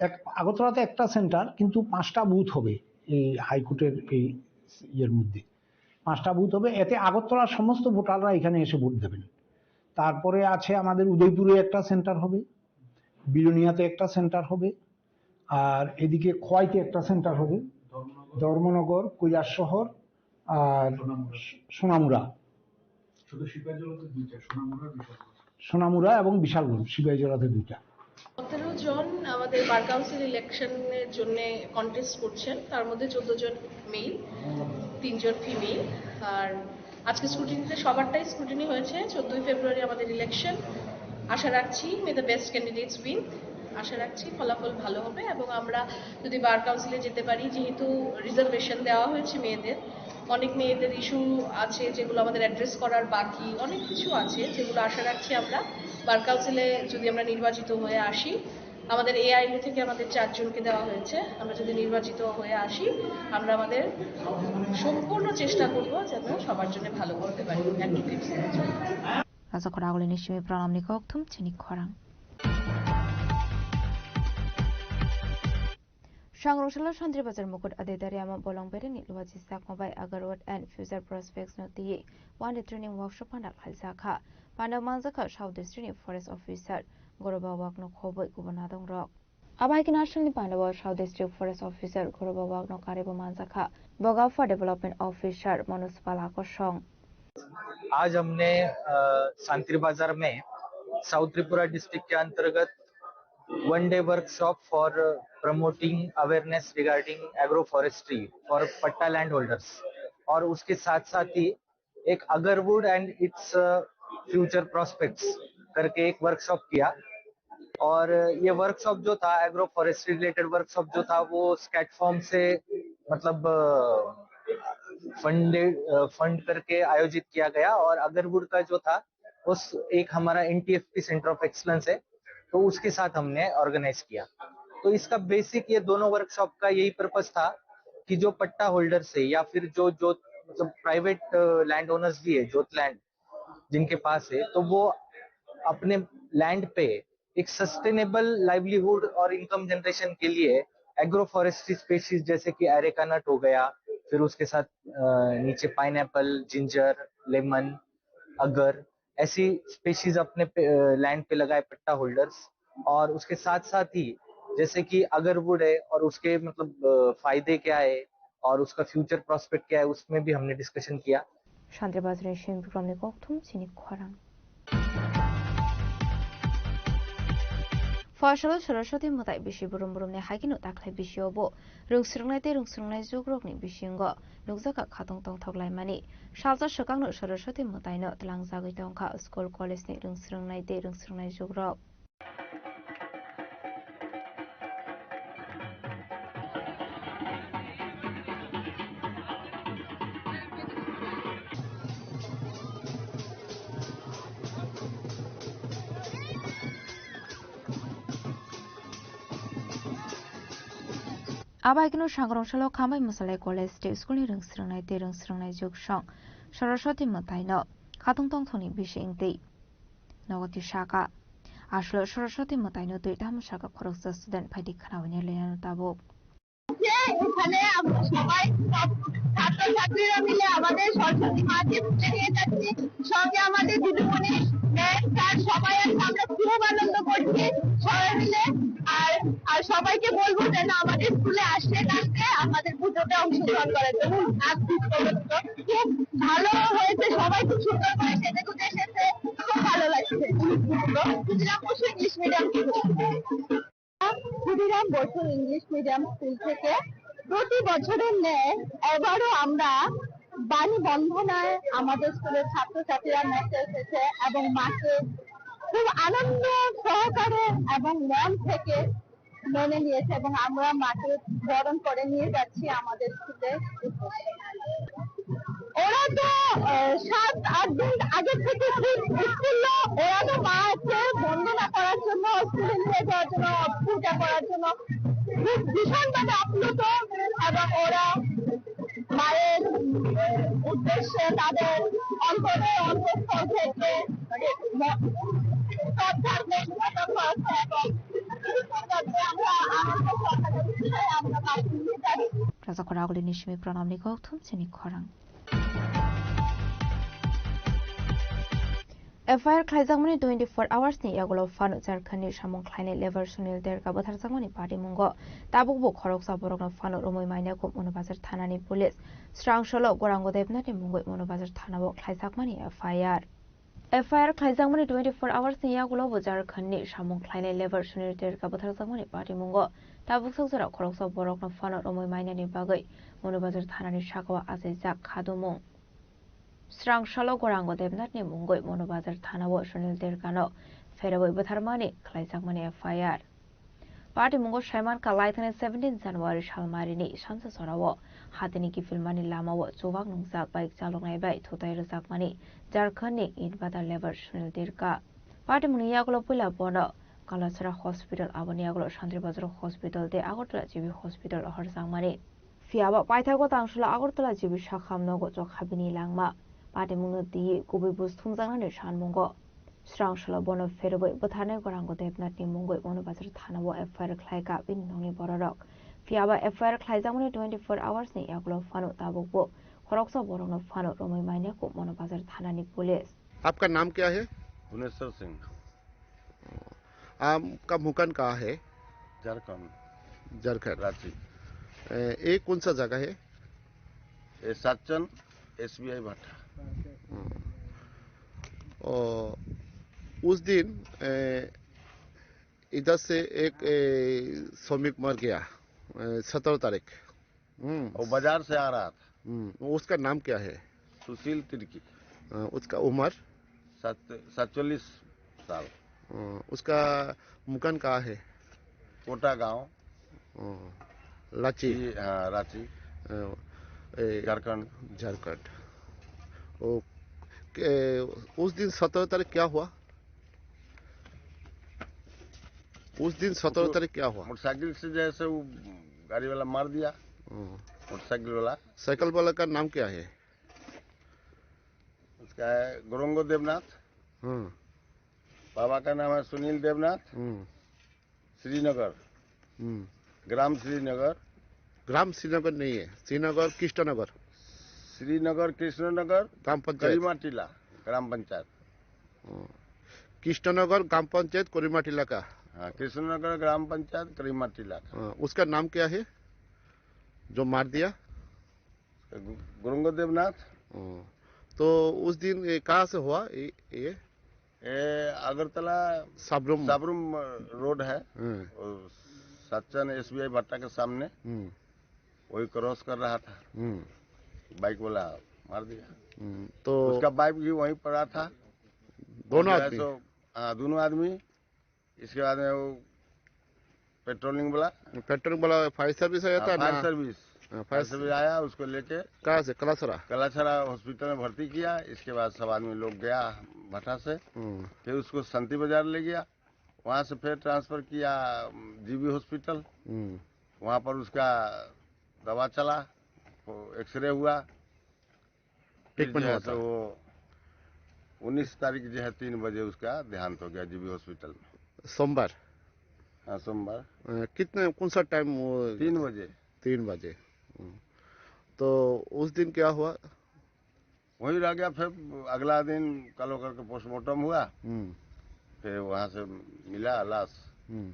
এক, আগরতলাতে একটা সেন্টার, কিন্তু পাঁচটা বুথ হবে এই হাইকোর্টের এই ইয়ের মধ্যে। পাঁচটা বুথ হবে, এতে আগরতলার সমস্ত ভোটাররা এখানে এসে ভোট দেবেন। তারপরে আছে আমাদের উদয়পুরে একটা সেন্টার হবে, বিলোনিয়াতে একটা সেন্টার হবে, আর এদিকে খোয়াইতে একটা সেন্টার হবে, ধর্মনগর, কৈলাসহর আর সোনামুড়া। শুধু সিপাহীজলাতে দুইটা, সোনামুড়া আর বিশালগঞ্জ। সোনামুড়া এবং বিশালগঞ্জ, সিপাহীজলাতে দুইটা। সতেরো জন আমাদের বার কাউন্সিল ইলেকশনের জন্য কন্টেস্ট করছেন, তার মধ্যে চোদ্দ জন মেল, তিনজন ফিমেল। আর আজকে স্ক্রুটিনিতে সবারটাই স্ক্রুটিনি হয়েছে। চোদ্দই ফেব্রুয়ারি আমাদের ইলেকশন। আশা রাখছি, may the best candidates win। আশা রাখছি ফলাফল ভালো হবে এবং আমরা যদি বার কাউন্সিলে যেতে পারি, যেহেতু রিজার্ভেশন দেওয়া হয়েছে মেয়েদের, অনেক মেয়েদের ইস্যু আছে যেগুলো আমাদের অ্যাড্রেস করার বাকি, অনেক কিছু আছে যেগুলো আশা রাখছি আমরা বার কাউন্সিলে যদি আমরা নির্বাচিত হয়ে আসি, আমাদের এআইএলএ থেকে আমাদের চারজনকে দেওয়া হয়েছে, আমরা যদি নির্বাচিত হয়ে আসি, আমরা আমাদের সম্পূর্ণ চেষ্টা করব যেন সবার জন্য ভালো করতে পারি, advocates. Rajakhor agulini simi pranamni kokthum chini khorang. Sangrong salo Santri Bazar Mukut Adedari ama bolong bereni luaji sakma bai Agarwat and Future Prospects no twi one day training workshop panda khaljak kha. Panda manjak kha South District ni Forest Officer Goroba Wak no khoboi kubun nadong rok. Abai khe national ni panda o South District Forest Officer Goroba Wak no karebo manjak kha Bogapha Development Officer Manoj Pala kosong. आज हमने अ, सांत्री बाजार में साउथ त्रिपुरा डिस्ट्रिक्ट के अंतर्गत one day workshop for promoting awareness regarding agro forestry for पट्टा land holders और उसके साथ साथ ही एक agarwood and its future prospects करके एक वर्कशॉप किया। और ये वर्कशॉप जो था, एग्रो फॉरेस्ट्री रिलेटेड वर्कशॉप जो था, वो स्कैट फॉर्म से, मतलब, फंडेड, फंड करके आयोजित किया गया। और अगरवुड का जो था, उस एक हमारा एनटीएफपी सेंटर ऑफ एक्सीलेंस है, तो उसके साथ हमने ऑर्गेनाइज किया। तो इसका बेसिक, ये दोनों वर्कशॉप का यही पर्पस था कि जो पट्टा होल्डर्स है या फिर जो जो मतलब प्राइवेट लैंड ओनर्स भी है, जोत लैंड जिनके पास है, तो वो अपने लैंड पे एक सस्टेनेबल लाइवलीहुड और इनकम जनरेशन के लिए एग्रो फॉरेस्ट्री स्पीशीज जैसे कि एरेका नट हो गया, फिर उसके साथ अ, नीचे पाइनएप्पल, जिंजर, लेमन, अगर, ऐसी स्पीशीज अपने पे, अ, लैंड पे लगाए पट्टा होल्डर्स। और उसके साथ साथ ही जैसे कि अगरवुड है और उसके मतलब अ, फायदे क्या है और उसका फ्यूचर प्रोस्पेक्ट क्या है, उसमें भी हमने डिस्कशन किया। Santri Bazar ni simi pranamni kokthum chini khorang. Phola salo Saraswati mwtai bisi burum burumni hai kheno dakhli bisio bo rwngswrwngnai tei rwngswrwngnai jugrokni bisingo nukjakha khatong tongthok laimani. Salsa swkangno Saraswati mwtaino tlangjagwi tongkha school college-ni rwngswrwngnai tei rwngswrwngnai jugrok. Abo hai kheno Sangrong salo Khambai Mwsalai College tei school ni rwngswrwngnai tei rwngswrwngnai jugsong Saraswati mwtaino khatong tongthokni bising twi nogo twi saka. Aswk Saraswati mwtaino twi tamo saka khoroksa student phaidi khnabaini lenano tabuk. যে এখানে আমরা সবাই সব ছাত্রছাত্রীরা মিলে আমাদের সরস্বতী মাকে পুজো দিয়ে যাচ্ছি। সঙ্গে আমাদের দিদিমণি ম্যাম স্যার সবাই আছে, আমরা খুব আনন্দ করছি সবাই মিলে। আর, আর সবাইকে বলবো যেন আমাদের স্কুলে আসলে কালকে আমাদের পুজোতে অংশগ্রহণ করার জন্য। আজ খুব পবিত্র, খুব ভালো হয়েছে, সবাই খুব সুন্দর করে সেজে গুজে এসেছে, খুব ভালো লাগছে। Khudiram Basu English medium school. Khudiram Basu English medium school থেকে প্রতি বছরের ন্যায় এবারও আমরা বাণী বন্দনায় আমাদের স্কুলের ছাত্রছাত্রীরা নাচতে এসেছে এবং মাকে খুব আনন্দ সহকারে এবং মন থেকে মেনে নিয়েছে এবং আমরা মাকে বরণ করে নিয়ে যাচ্ছি আমাদের স্কুলে। ওরা তো, আহ, সাত আট দিন আগে থেকে খুব উৎফুল্ল। ওরা তো মাকে বন্দনা করার জন্য, স্কুলে নিয়ে যাওয়ার জন্য, পূজা করার জন্য খুব ভীষণভাবে আপ্লুত এবং ওরা মায়ের উদ্দেশ্যে তাদের অন্তরে, অন্তঃস্থল থেকে শ্রদ্ধার বেশ প্রকাশ করেছে এবং আমরা আনন্দ সহকারে আমরা বাড়ি ফিরে যাচ্ছি। Rajakhor agulini simi pranamni kokthum chini khorang. F I R khlaijakmani twenty-four hours ni yagulo phano Jharkhand ni samung khlainai labour Sunil Derka butharjakmani patimungo tabukbo khoroksa borokno phano romwi manya kuk Manu Bazar thanani police srang solo Gorango Debnath ni mungwi Manu Bazar thanao khlaijakmani F I R. F I R khlaijakmani twenty-four hours ni yagulo bo Jharkhand ni samung khlainai labour Sunil Derka butharjakmani patimungo tabuk sakjora khoroksa borokno phano romwi mainani bagwi Manu Bazar thanani sakao achaijak khadumung. Srang salo Gorango Debnath ni mungwi Manu Bazar thanao Sunil Derkano pherawi butharmani khlaijakmani F I R. Patimungo saimankha laithani seventeen January salmarini sansa sorao hatini kiphilmani lamao chubak nungjak bike chaloknai bai thutai rwjakmani Jharkhand ni Itbata labour Sunil Derka. Patimungni yagulo puila bono Kalasara Hospital, aboni yagulo Santri Bazar Hospital tei Agartala G B Hospital horjakmani. Phiya ba paithago tangsola Agartala G B sakham nogo chokha bini langma. Patimungno twiwi kubui buj thumjaknani sanmungo. Srang solo bono pherobwi bwtharnai Gorango Debnathni mungwi Manu Bazar thanao F I R khlaikha bini nokni bororok. Phiya ba F I R khlaijakmani twenty-four hours ni yagulo phano tabukbo khoroksa borokno phano romwi manya kuk Manu Bazar thanani police. आपका नाम क्या है? भुवनेश्वर सिंह। आपका मकान कहाँ है? झारखंड। झारखंड। रांची। ए, ये कौन सा जगह है? ये सातचन एसबीआई भट्टा। हम्म। ओ, उस दिन, ए, इधर से एक, ए, श्रमिक मर गया, ए, सत्रह तारीख। हम्म। वो बाजार से आ रहा था। हम्म, उसका नाम क्या है? सुशील तिर्की। अ, उसका उम्र? सात-, सैंतालीस साल। अ, उसका मकान कहाँ है? कोटा गांव। अ, लाची? जी, हाँ, रांची। अ, ए, झारखंड। झारखंड। ओ, के, उस दिन सत्रह तारीख क्या हुआ? उस दिन सत्रह उसको तारीख क्या हुआ? मोटरसाइकिल से जैसे वो गाड़ी वाला मार दिया। हम्म। मोटरसाइकिल वाला। साइकिल वाला का नाम क्या है? उसका है गोरंगो देवनाथ। हम्म। बाबा का नाम है सुनील देवनाथ। हम्म। श्रीनगर। हम्म। ग्राम श्रीनगर। ग्राम श्रीनगर नहीं है, श्रीनगर कृष्णनगर। श्रीनगर कृष्णनगर, ग्राम पंचायत। करीमा टीला, ग्राम पंचायत। हम्म। कृष्णनगर ग्राम पंचायत करीमा टीला का। हाँ, कृष्णनगर ग्राम पंचायत करीमा टीला का। हाँ, उसका नाम क्या है जो मार दिया? गु-, गुरुंग देवनाथ। हम्म। तो उस दिन ये कहाँ से हुआ ये, ये? ये अगरतला साबरुम। साबरुम रोड है। हम्म। और सच्चन एसबीआई भट्टा के सामने हम्म। वही क्रॉस कर रहा था। हम्म। बाइक वाला मार दिया। हम्म, तो उसका बाइक भी वहीं पड़ा था। दोनों वो जो है आदमी? सो, हाँ, दोनों आदमी। इसके बाद में वो पेट्रोलिंग वाला। पेट्रोलिंग वाला फायर सर्विस आया हाँ, था फायर ना? सर्विस। हाँ, फायर फायर सर्विस आया, उसको लेके कहाँ से? कलासरा? कलासरा हॉस्पिटल में भर्ती किया। इसके बाद सब आदमी लोग गया भट्टा से। हम्म। फिर उसको शांति बाजार ले गया, वहाँ से फिर ट्रांसफर किया जीबी हॉस्पिटल। हम्म। वहाँ पर उसका दवा चला, वो एक्सरे हुआ। फिर ट्रीटमेंट जो है हुआ सो था। वो उन्नीस तारीख जो है तीन बजे उसका देहांत हो गया जीबी हॉस्पिटल में। सोमवार? हाँ, सोमवार। अ, कितने, कौन सा टाइम वो? तीन बजे। तीन बजे। हम्म। तो उस दिन क्या हुआ? वहीं रह गया, फिर अगला दिन कल होकर के पोस्टमार्टम हुआ। हम्म। फिर वहाँ से मिला लाश। हम्म।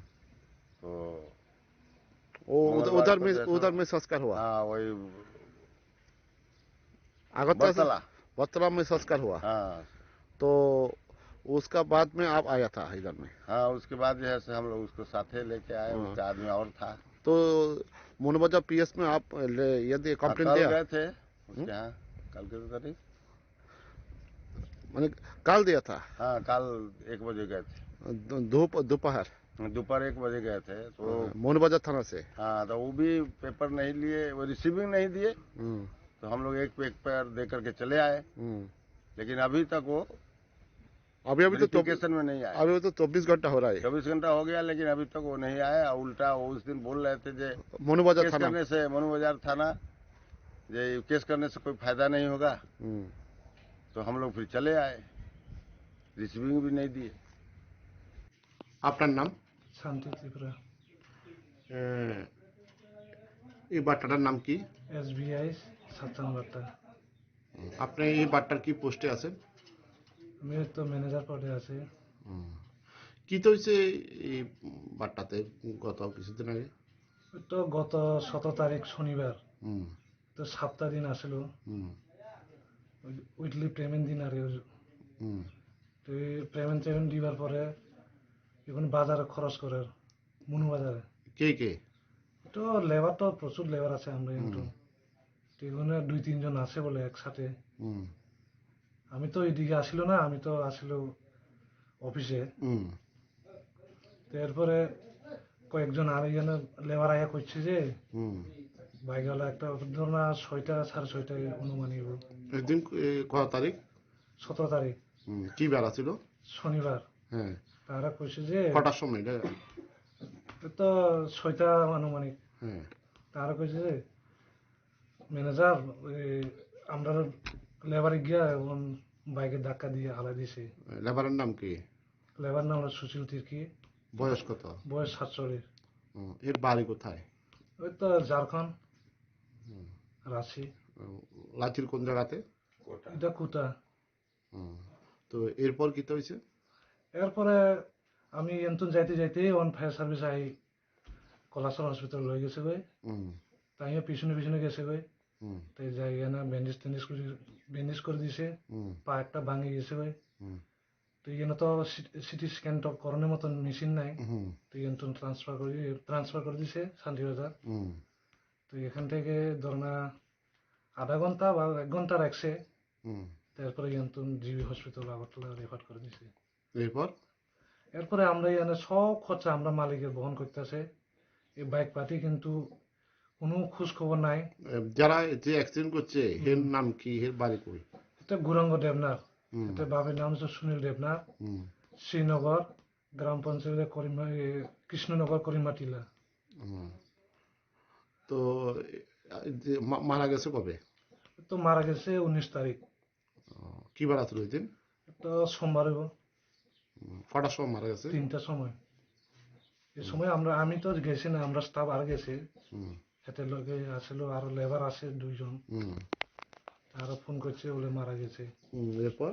तो वो उधर, मंगलवार उधर को में, जैसा उधर में संस्कार हुआ? हाँ, वही अगरतला से बरतला। बरतला में संस्कार हुआ। हाँ। तो उसका बाद में आप आया था इधर में? हाँ, उसके बाद जो है से हम लोग उसको साथे लेके आए, हाँ। उसका आदमी और था। तो मोनोबाजार पीएस में आप ले, ये दिए, हाँ, कंप्लेंट कल दिया? गए थे उसके हम्म? यहाँ, कल के तारीख? मैंने कल दिया था? हाँ, कल एक बजे गए थे। दो-, दोप-, दोपहर? दोपहर एक बजे गए थे, तो हाँ, मोहन बाजार थाना से? हाँ, तो वो भी पेपर नहीं लिए, वो रिसीविंग नहीं दिए। हम्म। तो हम लोग एक पे, एक पैर दे करके चले आए। हम्म। लेकिन अभी तक वो अभी, अभी तो चौबीस वेरिफिकेशन में नहीं आए। अभी तो चौबीस घंटा हो रहा है। चौबीस घंटा हो गया, लेकिन अभी तक वो नहीं आया। उल्टा वो उस दिन बोल रहे थे जे मोहन बाजार केस थाना। करने से, मोहन बाजार थाना, जे केस करने से कोई फायदा नहीं होगा। हम्म। तो हम लोग फिर चले आए, रिसीविंग भी नहीं दिए। আপনার নাম? শান্তি ত্রিপুরা। এ, এই বাট্টাটার নাম কি? এসবিআই সাতচান বাট্টা। আপনি এই বাট্টার কি পোস্টে আছেন? আমি তো ম্যানেজার পদে আছি। হুম। কি তো হয়েছে এই বাট্টাতে গত কিছুদিন আগে? তো গত সতেরো তারিখ শনিবার, হুম। তো সাপ্তা দিন আসিল। হুম। উইকলি পেমেন্ট দিন আর কি। হুম। তো এই পেমেন্ট টেমেন্ট দিবার পরে এখন বাজারে খরচ করের মনু বাজারে। কে কে? তো লেবার তো প্রচুর লেবার আছে আমরা হুম। কিন্তু। তো এখানে দুই তিনজন আছে বলে একসাথে। হুম। আমি তো এদিকে আসিল না, আমি তো আসিল অফিসে। হুম। তো এরপরে কয়েকজন আর এখানে লেবার আয়া করছে যে হুম। বাইকওয়ালা একটা ধর না ছয়টা, সাড়ে ছয়টায় অনুমানিক। এদিন এ, কত তারিখ? সতেরো তারিখ। হুম, কি বার আছিল? শনিবার। হ্যাঁ। তারা কইছে যে কটার সময় এটা? তো ছয়টা আনুমানিক। হ্যাঁ। তারা কইছে যে ম্যানেজার, ওই আমরা লেবারে গিয়া এখন বাইকে ধাক্কা দিয়ে হালাই দিছে। লেবারের নাম কি? লেবার নাম হলো সুশীল তির্কি। বয়স কত? বয়স সাতচল্লিশ। হুম, এর বাড়ি কোথায়? ওই তো ঝাড়খণ্ড, হুম। রাঁচি। হুম, লাচির কোন জায়গাতে? এটা কুটা। হুম। তো এরপর কি তো হয়েছে? এরপরে আমি এনতুন যাইতে যাইতে অন ফায়ার সার্ভিস আই কলাসর হসপিটাল লই গেছে গই। হুম। তাইও পিছনে পিছনে গেছে গই। হুম। তাই যাই না ব্যান্ডেজ ট্যান্ডেজ করে, ব্যান্ডেজ করে দিছে। হুম। পা একটা ভাঙে গেছে গই। হুম। তো এখানে তো সি-, সিটি স্ক্যান তো করানোর মতন মেশিন নাই। হুম। তো এনতুন ট্রান্সফার করে, ট্রান্সফার করে দিছে শান্তিবাজার। হুম। তো এখান থেকে ধর না আধা ঘন্টা বা এক ঘন্টা রাখছে। হুম। তারপরে এনতুন জিবি হসপিটাল আগরতলা রেফার করে দিছে। এরপর? এরপরে আমরা এখানে সব খরচা আমরা মালিকের বহন করতেছে। এই বাইক পার্টি কিন্তু কোনো খোঁজ খবর নাই। এ, যারা যে অ্যাক্সিডেন্ট করছে, হুম। এর নাম কি, এর বাড়ি কই? এটা গৌরাঙ্গ দেবনাথ। হুম। এটা বাপের নাম হচ্ছে সুনীল দেবনাথ। হুম। শ্রীনগর, গ্রাম পঞ্চায়েত করিমা-, এ, কৃষ্ণনগর করিমাটিলা। হুম। তো, এ, যে মা-, মারা গেছে কবে? তো মারা গেছে উনিশ তারিখ। ও, কি বার আছিল ওই দিন? তো সোমবার হইব। হুম, কটার সময় মারা গেছে? তিনটার সময়। এই হুম। সময় আমরা, আমি তো গেছি না, আমরা স্টাফ আর গেছে। হুম। এতে লগে আসলে আরো লেবার আছে দুইজন। হুম। তারা ফোন করছে বলে মারা গেছে। হুম, এরপর?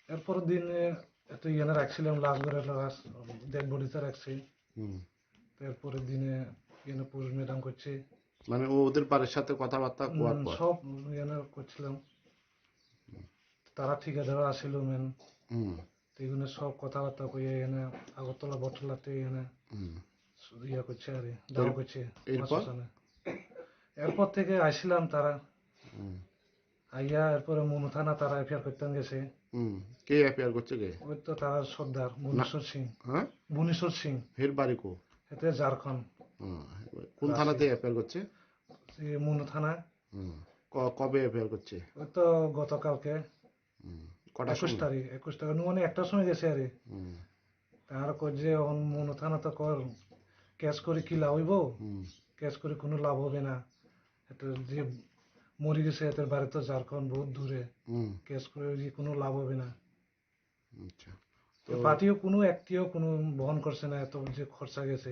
এরপর দিনে এত ইয়ে রাখছিলাম, লাশ ঘরে লাশ, ডেড বডিতে রাখছে। হুম। এরপরের দিনে এখানে পোস্টমর্টম করছে। মানে ও ওদের বাড়ির সাথে কথাবার্তা হুম, করার পর? সব এখানে করছিলাম। তারা ঠিকাদার আসিল মেন। হুম। তো এখানে সব কথাবার্তা কইয়া এখানে আগরতলা বটতলাতে এখানে হুম। ইয়া করছে আরে, দাও এর-, করছে এরপর? প্রশাসনে। এরপর থেকে আইছিলাম তারা। হুম। আইয়া এরপরে মনু থানা তারা এফআইআর করতে গেছে। হুম, কে এফআইআর করছে কে? ওই তো তারা সর্দার, না। ভুবনেশ্বর সিং। হ্যাঁ? ভুবনেশ্বর সিং। হের বাড়ি কো? এতে ঝাড়খণ্ড। হুম, কোন রাশি। থানাতে এফআইআর করছে? এই মনু থানা। হুম, ক-, কবে এফআইআর করছে? ওই তো গতকালকে। হুম, কটার একুশ সময়? তারিখ, একুশ তারিখ, মানে একটার সময় গেছে আরে। হুম। তার কই যে অন মনু থানা তো কর, কেস করে কি লাভ হইব? হুম। কেস করে কোনো লাভ হবে না। এটা যে মরে গেছে, এটার বাড়ি তো ঝাড়খণ্ড, বহুত দূরে। হুম। কেস করে যে কোনো লাভ হবে না। আচ্ছা। তো তো পার্টিও কোনো একটিও কোনো বহন করছে না, এত যে খরচা গেছে।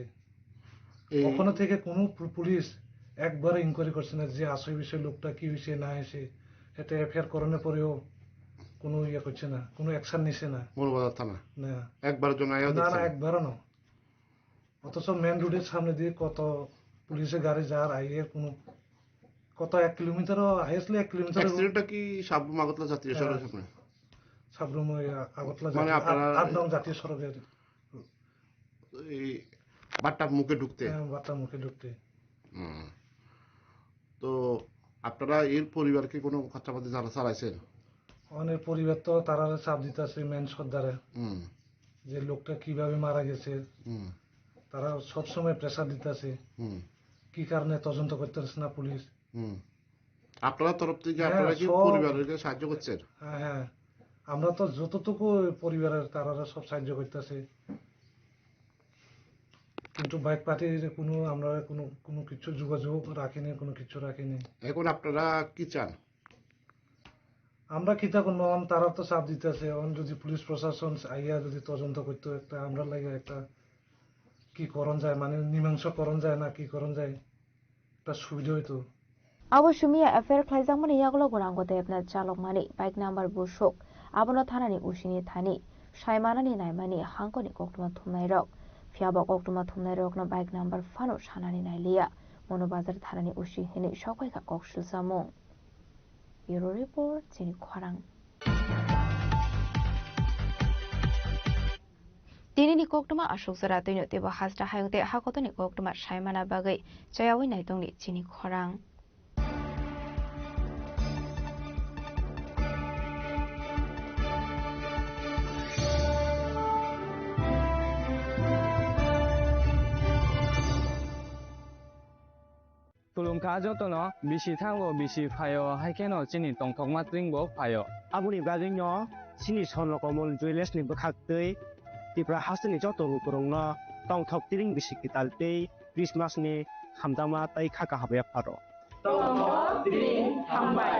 এই ওখানে থেকে কোনো পু-, পুলিশ একবারও ইনকোয়ারি করছে না যে আসল বিষয়ে লোকটা কি হয়েছে না হয়েছে। এটা এফআইআর করানোর পরেও কোনো ইয়ে করছে না, কোনো অ্যাকশন নিছে না। মৌলভীবাজার থানা? না। একবারের জন্য আয়াও না, দেখছে না, না? একবারও না। অথচ মেন রোডের সামনে দিয়ে কত পুলিশের গাড়ি যার আইয়ে কোনো কত এক কিলোমিটারও, হাইয়েস্টলি এক কিলোমিটার। অ্যাক্সিডেন্টটা কি সাবরুম আগরতলা জাতীয় হ্যাঁ। সড়কের সামনে? সাবরুম ওই আগরতলা মানে জাতীয়, আপনারা আট, আট নং জাতীয় সড়কের। এই বাট্টা মুখে ঢুকতে? হ্যাঁ, বাট্টা মুখে ঢুকতে। হুম। তো আপনারা এর পরিবারকে কোনো খরচাপাতি যারা চালাইছেন? অনেক পরিবার তো তারা চাপ দিতেছে মেন সর্দারে হুম। যে লোকটা কিভাবে মারা গেছে। হুম। তারা সবসময় প্রেশার দিতেছে। হুম। কি কারণে তদন্ত করতেছে না পুলিশ? হুম। আপনারা তরফ থেকে হ্যাঁ, আপনারা কি সব পরিবারকে সাহায্য করছেন? হ্যাঁ, হ্যাঁ। আমরা তো যতটুকু পরিবারের তারা সব সাহায্য করতেছে। কিন্তু বাইক পার্টির কোনো, আমরা কোনো, কোনো কিছু যোগাযোগ রাখিনি, কোনো কিছু রাখিনি। এখন আপনারা কি চান? আমরা কিতা করবো, অন তারা তো চাপ দিতেছে, অন যদি পুলিশ প্রশাসন আইয়া যদি তদন্ত করতো, একটা আমরা লাগে একটা কি করণ যায়, মানে মীমাংসা করণ যায় না কি করণ যায়, একটা সুবিধা হইতো। Abo simi ya F I R khlaijakmani yagulo gwnang gotebna chalokmani bike number busuk Abono thanani usini thani saimanani naimani hangkoni koktwma thumnairok. Phiya bo koktwma thumnairokno bike number phano sanani nailiya. Mono Bazar thanani usi hinwi sokphaikha kok silsamung. Bureau Report, Chini Khorang. Tinini koktwma aswk jora twino teibo hasta hayung tei hakotoni koktwma saimana bagwi chayawi naitongni Chini Khorang. Khulumkha jotono, bisi thango, bisi phaio, hai kheno chini tongthokma tring bo phaio. Aboni bagwino chini Swarno Komol Jewellers ni bwkhak twi Tripura hasteni joto lukurokno tongthok tring bisi kwtal tei Christmas ni hamjakma tei kha kaham yapharo. Tongthok tring hambai.